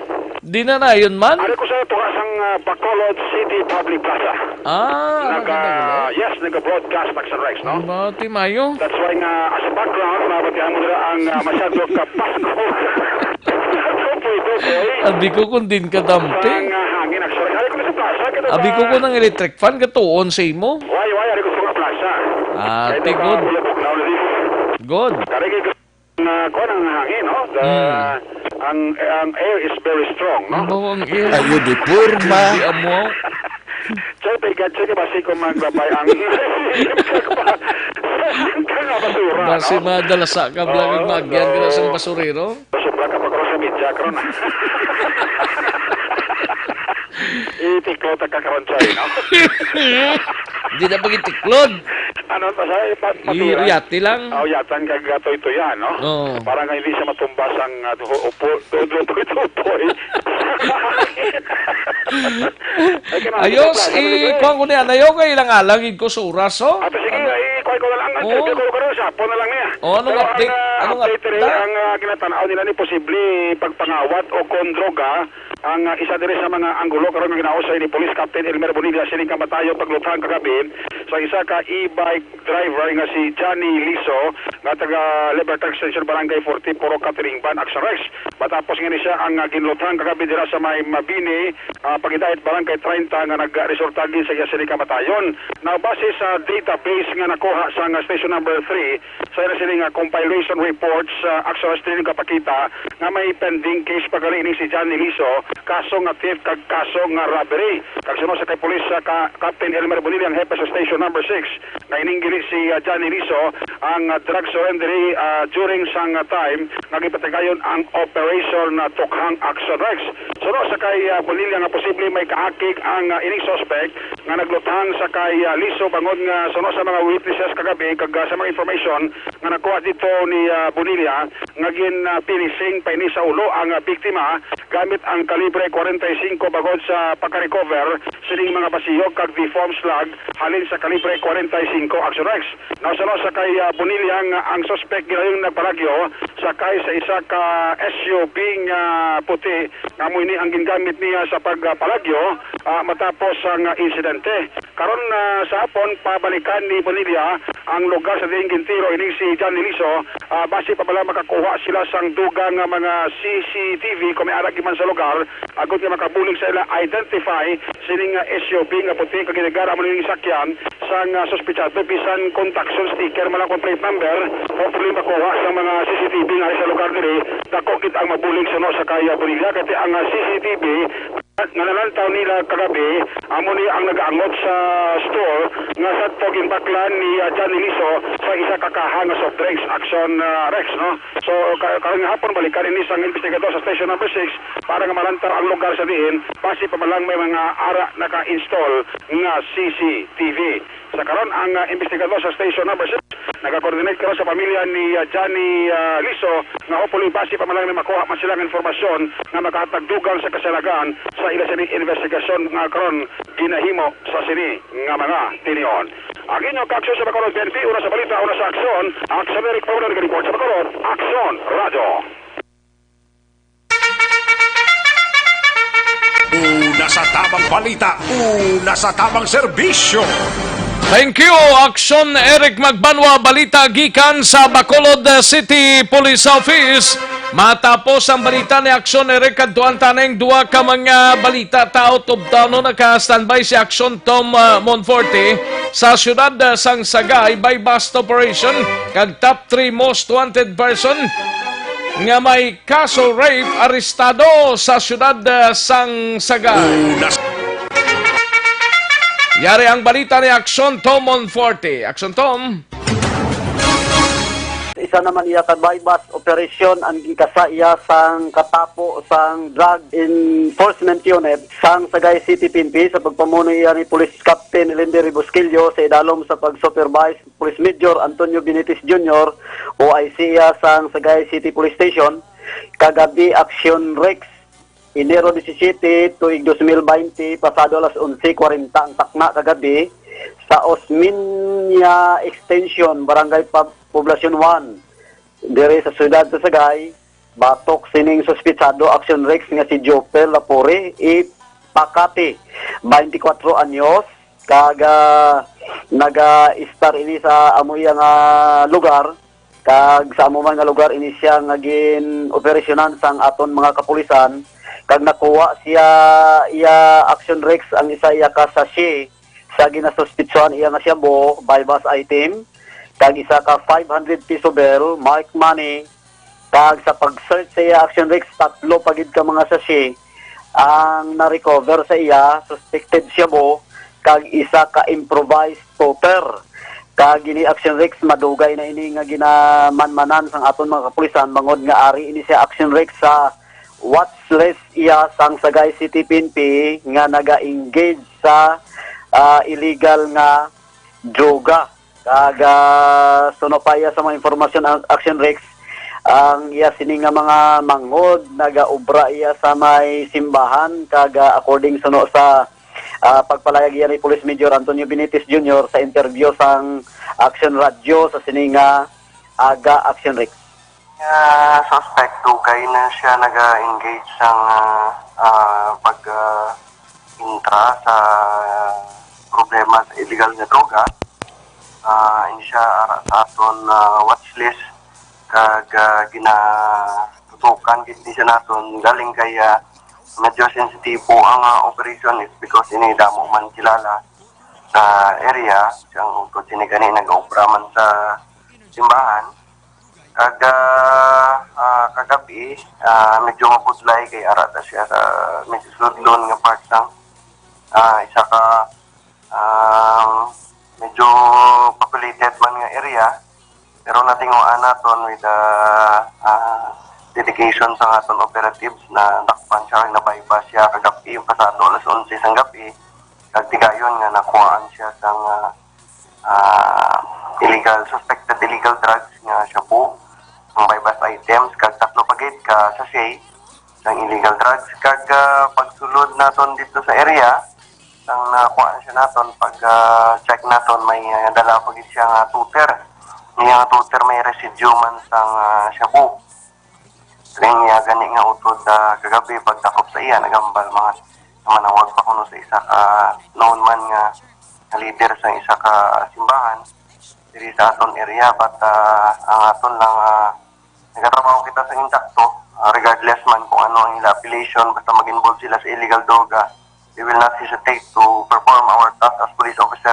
Di na na yun man? Ari ko sa tunga sang, ah, Bacolod City Public Plaza. Ah, Naga, nakita ko. yes, naga-broadcast Action Rex, no? Ba, ti mayo? That's why nga, as a background, mabatihan mo nila ang, ah, masyado ka Pasko. Tupoy-tupoy. Abi ko kung din ka dampi. Ang, ah, hangin, Action Rex. Ari ko sa plaza, kita Abi ko ba? kung ang electric fan, gatuon sa imo. Why, why, ari ko sa mga plaza. Ah, Kaya ti ka, good. ulabog na, ulabog. Good. Kari kay nga kuwan ang hangin, no? The, Hmm. ang, ang air is very strong, no? Ang bawang air. Ayo di porma. Hindi amo. Chay, pay gatsa ka, basi ko maglabay ang ka nga basura, Basi no? madalasa ka, bla, Oo, magyan ka na no. sa basurero. Sobra ka pa karon sa media, karon, ah. Itiklod ka karon, Chay, no? Di na pag-itiklod. Ano, sa, sa, I-, matira. uyati lang. Oh, yatan kag, ah, tuytuyan, no? Oo. Para nga hindi siya matumba sang, ah, duho, upo, duho, duho, duho, duho. Ay, kanang Ayos, sa plaza, i-, ano, kuwan ko niya. Ayaw kay ilang alagid ko sa oras, oh. Ato, sige, Ano? i-, kuwan ko na lang. Ang Oo. interview ko, karon sa hapon na lang niya. Oh, anong Pero update? ang, ah, Anong update diri, update? ang, ah, ginatanaw nila ni posible pagpangawat o kon droga ang, ah, isa diri sa mga anggulo karon nga ginausay ni Police Captain Elmer Bonilla sining kamatayon pagluthang kagabi sa isa ka e-bike driver nga si Johnny Liso nga taga Libertad Extension, Barangay forty, Purok Catering Van, Action Rex. Matapos nga ni siya ang, ah, ginluthang kagabi dira sa may Mabini, ah, Pagidait, Barangay treinta, nga nagresulta gid sa iya sini kamatayon. Now, base sa database nga nakuha sa nga Station Number three, sa ila sini nga compilation reports, ah, Action Rex, diri kapakita nga may pending case pa gali ini si Johnny Liso, kaso nga theft kag kaso nga robbery. Kag suno sa kay Police, ah, ka-, Captain Elmer Bonilla, ang hepe sa Station Number six, nga ining gili si, ah, Johnny Liso ang, ah, drug surrender, ah, during sang, ah, time nga gipatigayon ang Operation, ah, Tukhang Action Rex. Suno sa kay, ah, Bonilla nga posible may kaakig ang, ah, ining suspect nga nagluthang sa kay, ah, Liso bangod nga suno sa mga witnesses kagabi kag, ah, sa mga information nga nakuha dito ni, ah, Bonilla nga gin, ah, finishing pa ini sa ulo ang, ah, biktima gamit ang kalibre forty-five bangod sa pagka-recover sining mga basihok kag deformed slug halin sa kalibre forty-five Action Rex. Nasuno sa kay, ah, Bonilla nga ang suspect ginayon nagpalagyo sakay sa isa ka S U V nga puti nga amo ini ang gingamit niya sa pagpalagyo, ah, matapos ang, ah, insidente. Karon, ah, sa hapon, pabalikan ni Bonilla ang lugar sa diin gintiro ining si Johnny Liso, ah, basi pa bala makakuha sila sang dugang nga mga C C T V kung may ara gid man sa lugar, agod nga makabulig sa ila identify sining, ah, S U V nga puti kag ginagamit amo ning sakyan sang, ah, suspetsado, bisan kon Tucson sticker man lang kon plate number, hopefully makuha sa mga C C T V nga sa lugar diri, dako gid ang mabulig suno sa kay, ah, Bonilla, kay ang, ah, C C T V nga nalantaw nila kagabi, amo ni ang nagaangot sa store nga sadto ginbaklan ni, ah, Johnny Liso sa isa ka kaha nga soft drinks, Action, ah, Rex, no? So, ka-, karong hapon, balikan ini sang investigador sa Station Number six para nga malantaw ang lugar sa diin, basi pa man lang may mga ara naka-install nga C C T V. Sa karon, ang, ah, investigador sa Station Number six Nagakoordinate kami sa pamilya ni, ah, Johnny, ah, Liso nga hopefully basi pa man lang may makuha man sila nga informasyon nga makahatag dugang sa kasalagan sa ila sini investigasyon nga karon ginahimo sa sini nga mga tinion. Ang inyo kaaksyon sa Bacolod, P N P, una sa balita, una sa aksyon. Aksyon Eric Paula, nag-report sa Bacolod, Aksyon Radyo. Una sa tabang balita, una sa tabang serbisyo. Thank you, Aksyon Eric Magbanwa. Balita gikan sa Bacolod City Police Office. Matapos ang balita ni Aksyon Eric, kadtuan taning duha ka mga balita. Taot ubtanon, naka-standby si Aksyon Tom, ah, Monforte sa siyudad, ah, sang Sagay, buy-bust operation, kag top three most wanted person nga may kaso rape arestado sa siyudad, ah, sang Sagay. Una s- Yari ang balita ni Aksyon Tom Monforte. Aksyon Tom. Isa naman iya ka buy-bust operation ang ginkasa iya sang katapo sang Drug Enforcement Unit sang Sagay City P N P sa pagpamuno iya ni Police Captain Elender Busquillo sa idalom sa pag-supervise Police Major Antonio Benitez Junior, O I C iya sang Sagay City Police Station, kagabi, Action Rex, Enero disisiete, tuig dos mil baynte, pasado alas onse kwarenta ang takna kagabi, sa Osmeña Extension, Barangay Pa-, Poblacion one, diri sa siyudad sa Sagay, batok sining suspitsado, Action Rex, nga si Jopel Lapore, ipakati, twenty-four anyos, kag, ah, naga-estar ini sa amo iya nga lugar, kag sa amo man nga lugar ini siya nga gin-operasyonan sang aton mga kapulisan, kag nakuha siya iya, Action Rex, ang isa iya ka sachet sa ginasuspitsuhan iya nga shabu, buy-bust item, kag isa ka five hundred peso bill, marked money, kag sa pag-search sa iya, Action Rex, tatlo pa gid ka mga sachet ang na-recover sa iya, suspected shabu, kag isa ka improvised toter. Kag ini, Action Rex, madugay na ini nga ginamanmanan sang aton mga kapulisan, bangod nga ari ini siya, Action Rex, sa watch list iya sang Sagay City P N P nga naga-engage sa, ah, illegal nga droga. Kag, ah, suno pa iya sa mga impormasyon, ang Action Rex, ang iya sini nga mga manghod, nagaobra iya sa may simbahan, kag, ah, according suno sa, ah, pagpalayag iya ni Police Major Antonio Benitez Junior sa interview sang Action Radio sa sini nga aga, Action Rex. Ah, suspect, dugay na siya naga-engage sang, ah, ah, pag, ah, intra sa problema sa illegal nga droga. Ah, ini siya ara sa aton, ah, watch list, kag, ah, ginatutukan gid ni siya naton galing kay, ah, medyo sensitibo ang, ah, operation is because ini damo man kilala sa area, siya ang ungkod sini gani nag-obra man sa simbahan. Kag, ah, ah, kagabi, ah, medyo mabudlay kay ara ta siya sa medyo sudlon nga part sang, ah, isa ka, ah, medyo populated man nga area. Pero natinguan naton with the, ah, dedication sa aton operatives na dakpan siya, na-buy-bust siya kagabi, yung pasado alas onse sang gabi. Kag tigayon nga nakuhaan siya sang, ah, ah, illegal, suspected illegal drugs nga shabu, ang buy-bust items, kag tatlo pa gid ka sachet sang illegal drugs. Kag, ah, pagsulod naton dito sa area, ang nakuhaan siya naton, pag, ah, check naton, may, ah, dala pa gid siya nga toter. Niya nga toter may residue man sang, ah, shabu. Ring iya gani nga utod, ah, kagabi pagdakop sa iya, nagambal mga manawag pa kuno sa isa ka known man nga, nga leader sa isa ka simbahan diri sa aton area, but, ah, ang aton lang, ah, nagatrabaho kita sa intakto, ah, regardless man kung ano ang ila affiliation, basta mag-involve sila sa illegal droga, we will not hesitate to perform our task as police officer.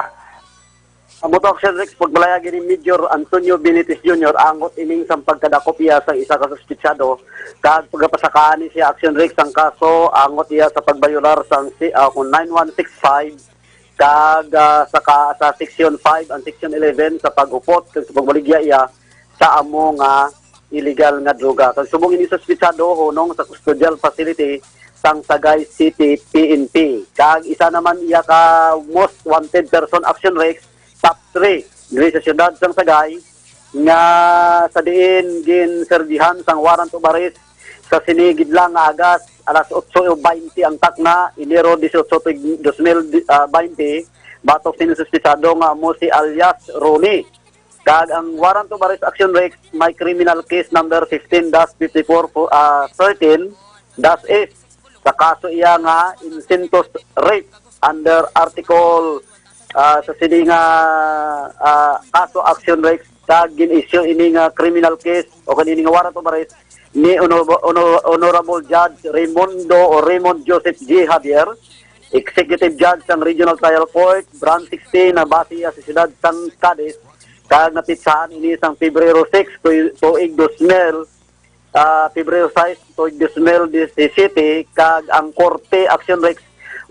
Amo to, Action Rex, pagbalayag ni Major Antonio Benitez Junior, angot ining sang pagkadakop iya sang isa ka suspitsado, kag pagapasakaan ni siya, Action Rex, ang kaso, angot iya sa pagbayolar sang si, ah, kung nine one six five, kag, ah, sa ka, sa Section five and Section eleven sa paghupot kag sa pagbaligya iya sa amo nga illegal nga droga. Kag subong ini suspitsado, hunong sa custodial facility sang Sagay City P N P. Kag isa naman iya ka most wanted person, Action Rex, top three diri sa siyudad sang Sagay, nga sa diin ginserbihan sang warrant of arrest sa sini gid lang nga agas, alas otso baynte ang takna, Enero dieciocho tuig dos mil baynte, batok sini suspitsado nga amo si alias Ronnie. Kag ang warrant of arrest, Action Rex, may criminal case number fifteen dash fifty-four, ah, thirteen dash F sa kaso iya nga incestuous rape under article, ah, sa sini nga, ah, kaso, Action Rex, kag gin-issue ini nga criminal case o kanini nga warrant of arrest ni Honor-, Honor-, Honorable Judge Raimundo o Raymond Joseph G. Javier, Executive Judge sang Regional Trial Court, Branch sixteen, na base iya sa siyudad sang Cadiz, kag napitsahan ini sang Pebrero six, tu-, tuig dos mil, ah, Pebrero sais, tuig dos mil disisete, kag ang korte, Action Rex,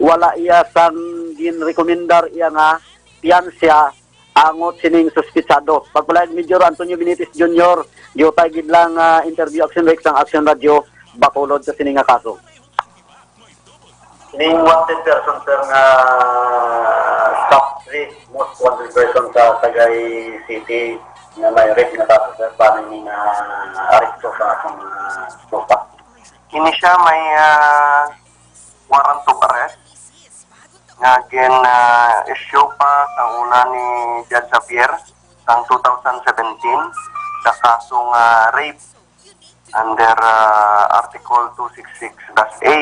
wala iya sang ginrekomendar iya nga piyansa angot sining suspitsado. Pagpalahad, Major Antonio Benitez Junior, giutay gid lang, ah, interview, Action Rex, ang Action Radio Bacolod sa sini nga kaso. Ning wanted person, sir, nga top three most wanted person sa Sagay City nga may rape nga kaso, sir, paano ni na aresto sa atong, ah, tropa? Kini siya may, ah, warrant of arrest nga gin, ah, issue pa sang una ni Judge Javier sang two thousand seventeen sa kaso nga rape under, ah, Article two six six dash A.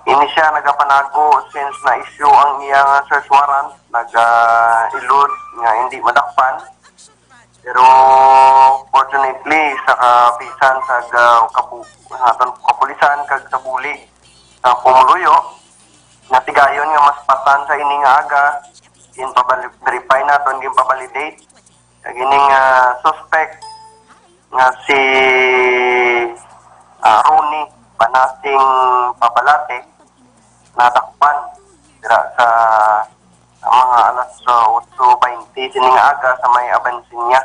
Ini siya nagapanago since na-issue ang iya nga search warrant, naga-elude nga hindi madakpan. Pero fortunately, sa kapisan sa ga-, kapu-, sa aton kapulisan kag sa bulig sa pumuluyo, natigayon nga mas patan sa ini nga aga, ginpabali-, verify naton, ginpabalidate. Kag ining, ah, suspect nga si, ah, Ronnie Banasing Pabalate nadakpan dira sa, sa mga alas, ah, otso baynte sini nga aga sa may Abansinya.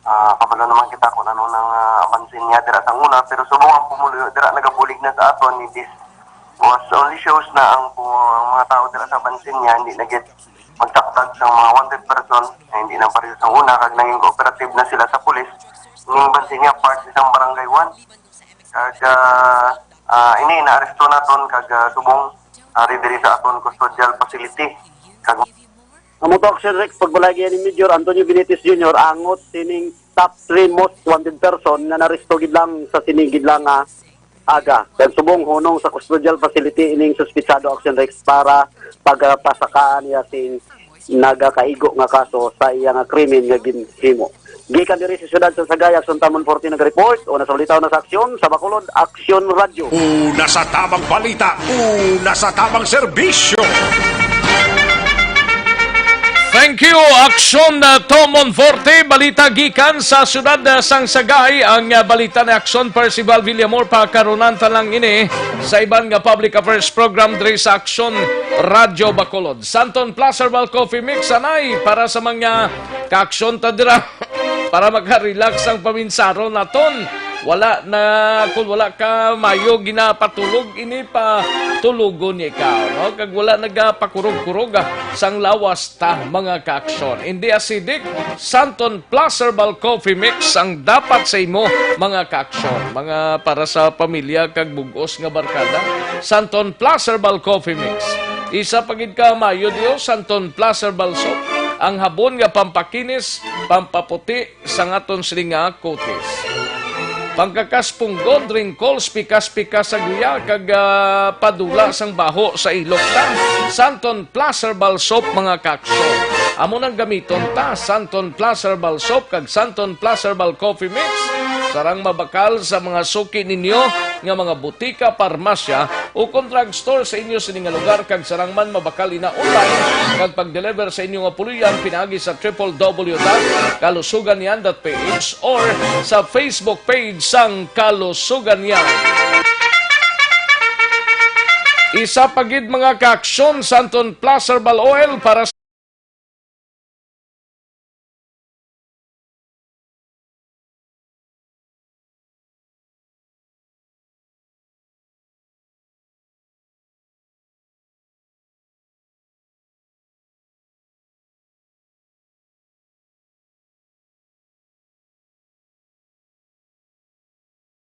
Ah, kabalo naman kita kung ano nang, ah, Abansinya dira sa una, pero subong ang pumuluyo dira nagabulig na sa aton, it is, was only shows na ang pu-, ang mga tao dira sa Abansinya hindi na gid magtaktag sa mga wanted person, ay hindi na pareho sa una, kag naging cooperative na sila sa pulis. Ning Abansinya, part isang barangay one. Kag, ah, ah, ini, naaresto naton kag, ah, subong, ah, ari diri sa aton custodial facility. Kag amo to, Action Rex, pagbalagi ni Major Antonio Benitez Junior, angot sining top three most wanted person nga naresto gid lang sa sini gid lang nga aga. Kag subong hunong sa custodial facility ining suspitsado, Action Rex, para pagapasakaan niya sing nagakaigo nga kaso sa iya nga krimen nga ginhimo. Gikan diri sa siyudad sa Sagay, Action Tamon Forte naga-report. Una sa balita, una sa aksyon, sa Bacolod, Action Radio. Una sa tabang balita, una sa tabang serbisyo. Thank you, Aksyon, uh, Tomon Forte. Balita gikan sa siyudad, uh, sang Sagay. Ang, uh, balita ni Aksyon Percival Villamor pa karon, ta lang ini sa iban nga public affairs program diri sa Aksyon Radio Bacolod. Santon Plus Herbal Coffee Mix, anay para sa mga kaaksyon ta dira. Para makarelax ang paminsaron naton. Wala na, kung wala ka mayo ginapatulog, ini pa tulugon ni ikaw, no? Kag wala nagapakurog-kurog, ah, sang lawas ta, mga kaaksyon. Hindi acidic, Santon Plus Herbal Coffee Mix ang dapat sa imo, mga kaaksyon. Mga para sa pamilya kag bug-os nga barkada, Santon Plus Herbal Coffee Mix. Isa pa gid ka maayo, Dios, Santon Plus Herbal Soap, ang habon nga pampakinis, pampaputi sang aton sini nga kutis. Pangkakas punggod, wrinkles, pikas-pikas sa guya, kag, ah, padula sang baho sa ilok ta. Santon Plus Herbal Soap, mga kaaksyon. Amo nang gamiton ta, Santon Plus Herbal Soap kag Santon Plus Herbal Coffee Mix. Sarang mabakal sa mga suki ninyo nga mga butika, parmasya, ukon drugstore sa inyo sini nga lugar, kag sarang man mabakal ina online kag pag-deliver sa inyo nga puloy-an pinaagi sa triple W dot kalusugan yan dot P H or sa Facebook page sang Kalusugan Yan. Isa pa gid, mga kaaksyon, Santon Plus Herbal Oil para sa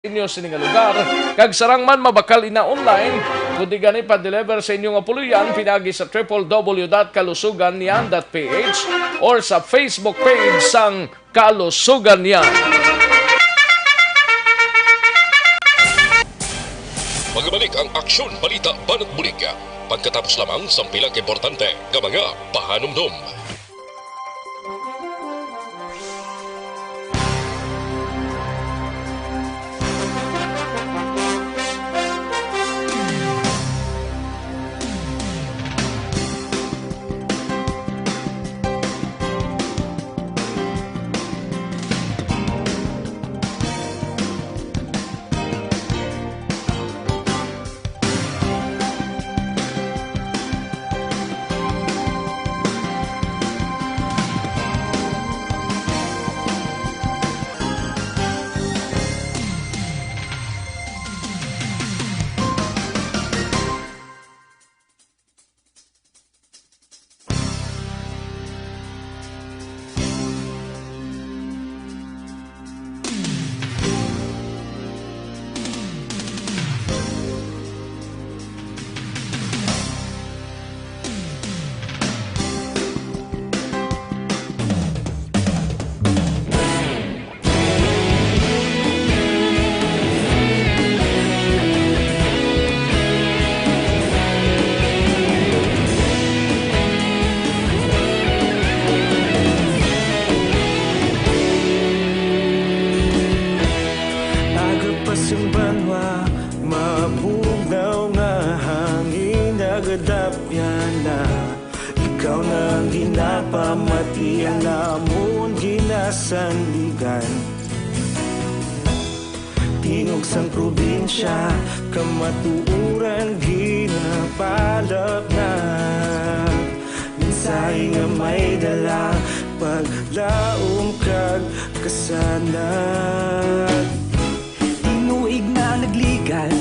inyo sini nga lugar, kag sarang man mabakal ina online, kundi gani pa-deliver sa inyo nga puloy-an pinaagi sa triple W dot kalusugan niyan dot P H or sa Facebook page sang Kalusugan Niyan. Magbalik ang Aksyon Balita Banat Bulig, pagkatapos lamang sang pila ka importante nga mga pahanumdom. Agapas ang banwa, mabugnaw nga hangin, nagadapyan na. Ikaw na ang ginapamati, ang amon ginasandigan. Tingog sang probinsya, kamatuoran ginapalapnag. Mensahe nga may dala, paglaom kag kasanag. Tinuig na nagligad,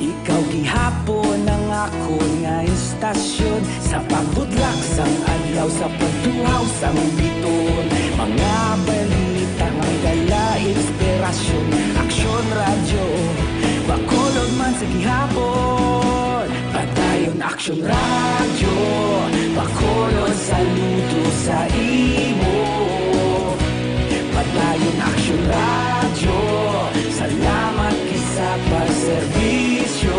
ikaw gihapon ang akon nga istasyon. Sa pagbutlak sang adlaw, sa pagtuhaw sang bituon, mga balita nga may dala inspirasyon. Aksyon Radyo, Bacolod man sa gihapon. Padayon Aksyon Radyo, Bacolod, saludo sa imo. Padayon Aksyon Radyo, salamat gid sa pagserbisyo.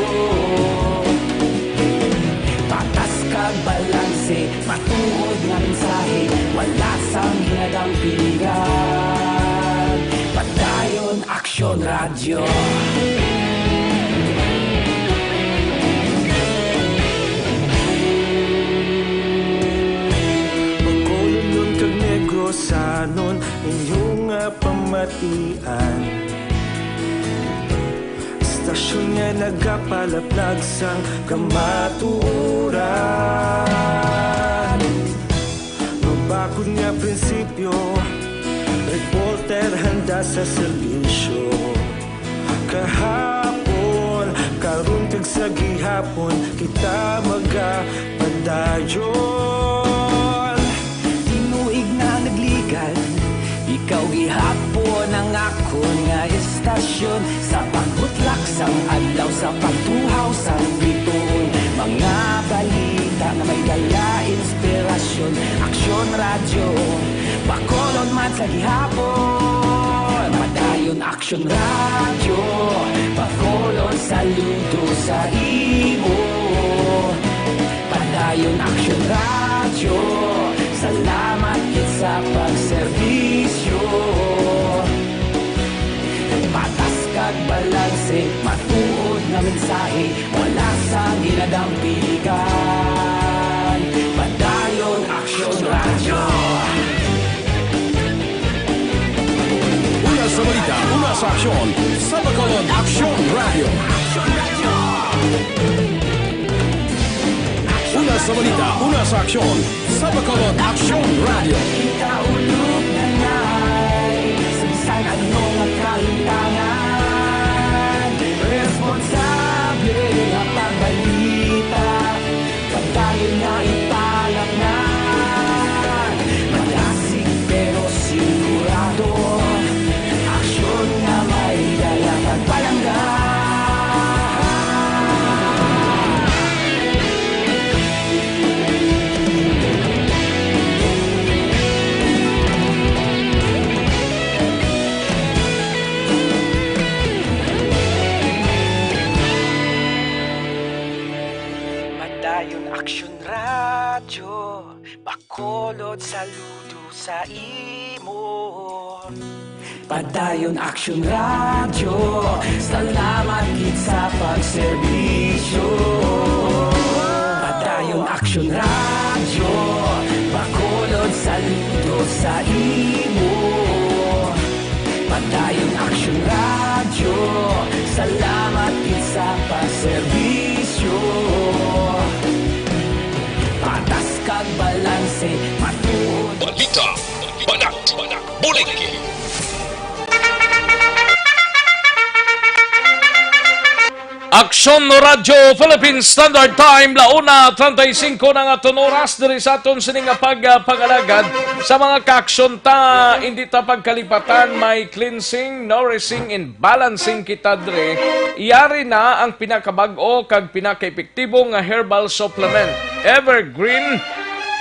Patas kag balanse, matuod nga mensahe, wala sang ginadampingan. Padayon Aksyon Radyo. Bacolodnon kag Negrosanon, inyo nga pamatian. Istasyon nga nagapalaplag sang kamatuoran. Mabakod nga prinsipyo, reporter handa sa serbisyo. Kahapon, karon kag sa gihapon, kita magapadayon. Tinuig na nagligad, ikaw gihapon ang akon nga istasyon. Sa pagbutlak sang adlaw, sa pagtuhaw sang bituon, mga balita nga may dala inspirasyon. Aksyon Radyo, Bacolod man sa gihapon. Padayon Aksyon Radyo, Bacolod, saludo sa imo. Padayon Aksyon Radyo, salamat gid sa pagserbisyo. Patas kag balanse, matuod nga mensahe, wala sang ginadampigan. Padayon Aksyon Radyo. Una sa balita, una sa aksyon, sa Bacolod Aksyon Radyo. Una sa balita, una sa aksyon, sa Bacolod Aksyon Radyo. Kita ulog na ngay, sa bisan ano nga kahintangan, responsable nga pagbalita. Padayon nga ipalapnag, madasig pero sigurado. Aksyon nga may dala, pagpalapnag. Saludo sa imo. Padayon Aksyon Radyo, salamat gid sa pagserbisyo. Padayon Aksyon Radyo, Bacolod, saludo sa imo. Padayon Aksyon Radyo, salamat gid sa pagserbisyo. Patas kag balanse, matuod. Balita, banat, bulig. Aksyon Radyo Philippine Standard Time, la una treinta y cinco na nga aton oras diri sa aton sini nga pagpangalagad. Sa mga kaaksyon ta, hindi ta pagkalipatan, may cleansing, nourishing, and balancing kita diri. Yari na ang pinakabag-o kag pinakaepektibo nga herbal supplement, Evergreen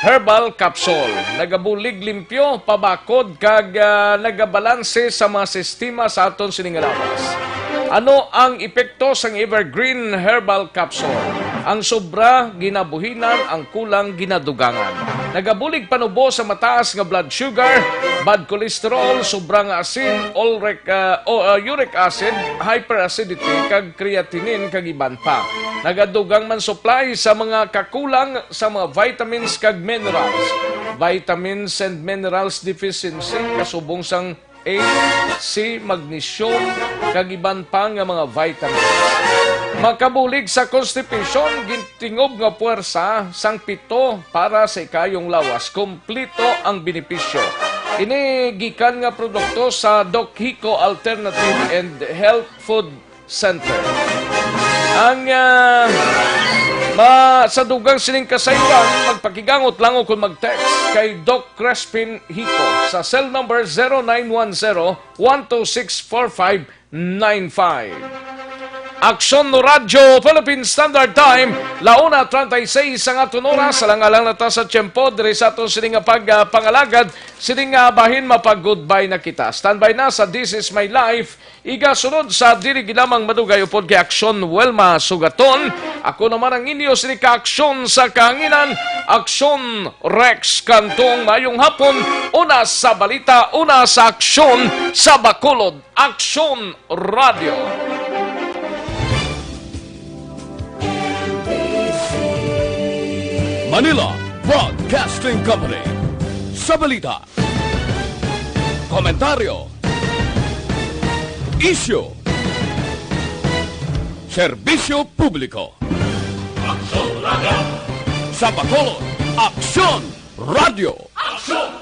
Herbal Capsule. Nagabulig limpyo, pabakod, kag, ah, nagabalanse sa mga sistema sa aton sini nga lawas. Ano ang epekto sang Evergreen Herbal Capsule? Ang sobra ginabuhinan, ang kulang ginadugangan. Nagabulig panubo sa mataas nga blood sugar, bad cholesterol, sobra nga asin, uric, ah, o, ah, uric acid, hyperacidity, kag creatinine, kag iban pa. Nagadugang man supply sa mga kakulang sa mga vitamins kag minerals, vitamins and minerals deficiency, kasubong sang A, C, magnesium, kag iban pa nga mga vitamins. Makabulig sa constipation, gintingob nga puwersa sang pito para sa ikayong lawas. Kompleto ang benepisyo. Ini gikan nga produkto sa Doc Hico Alternative and Health Food Center. Ang, ah, ma-, sa dugang sining kasayuran, magpakigangot lang o kung mag-text kay Doc Crespin Hico sa cell number zero nine one zero, one two six, four five nine five. Aksyon Radyo Philippine Standard Time, la una treinta y seis ang aton oras. Alang-alang na ta sa tiyempo diri sa aton sini nga pag, ah, pangalagad, sini nga bahin mapag-goodbye na kita. Standby na sa This Is My Life. Igasunod sa dili ginamang madugay upod kay Aksyon Wilma Sugaton. Ako naman ang inyo sini ka Aksyon sa kahanginan, Aksyon Rex Cantong. Mayong hapon, una sa balita, una sa aksyon sa Bacolod. Aksyon Radio. Manila Broadcasting Company. Sa balita, komentaryo, isyu, serbisyo publiko. Aksyon Radio. Sa Bacolod, Aksyon Radio. Aksyon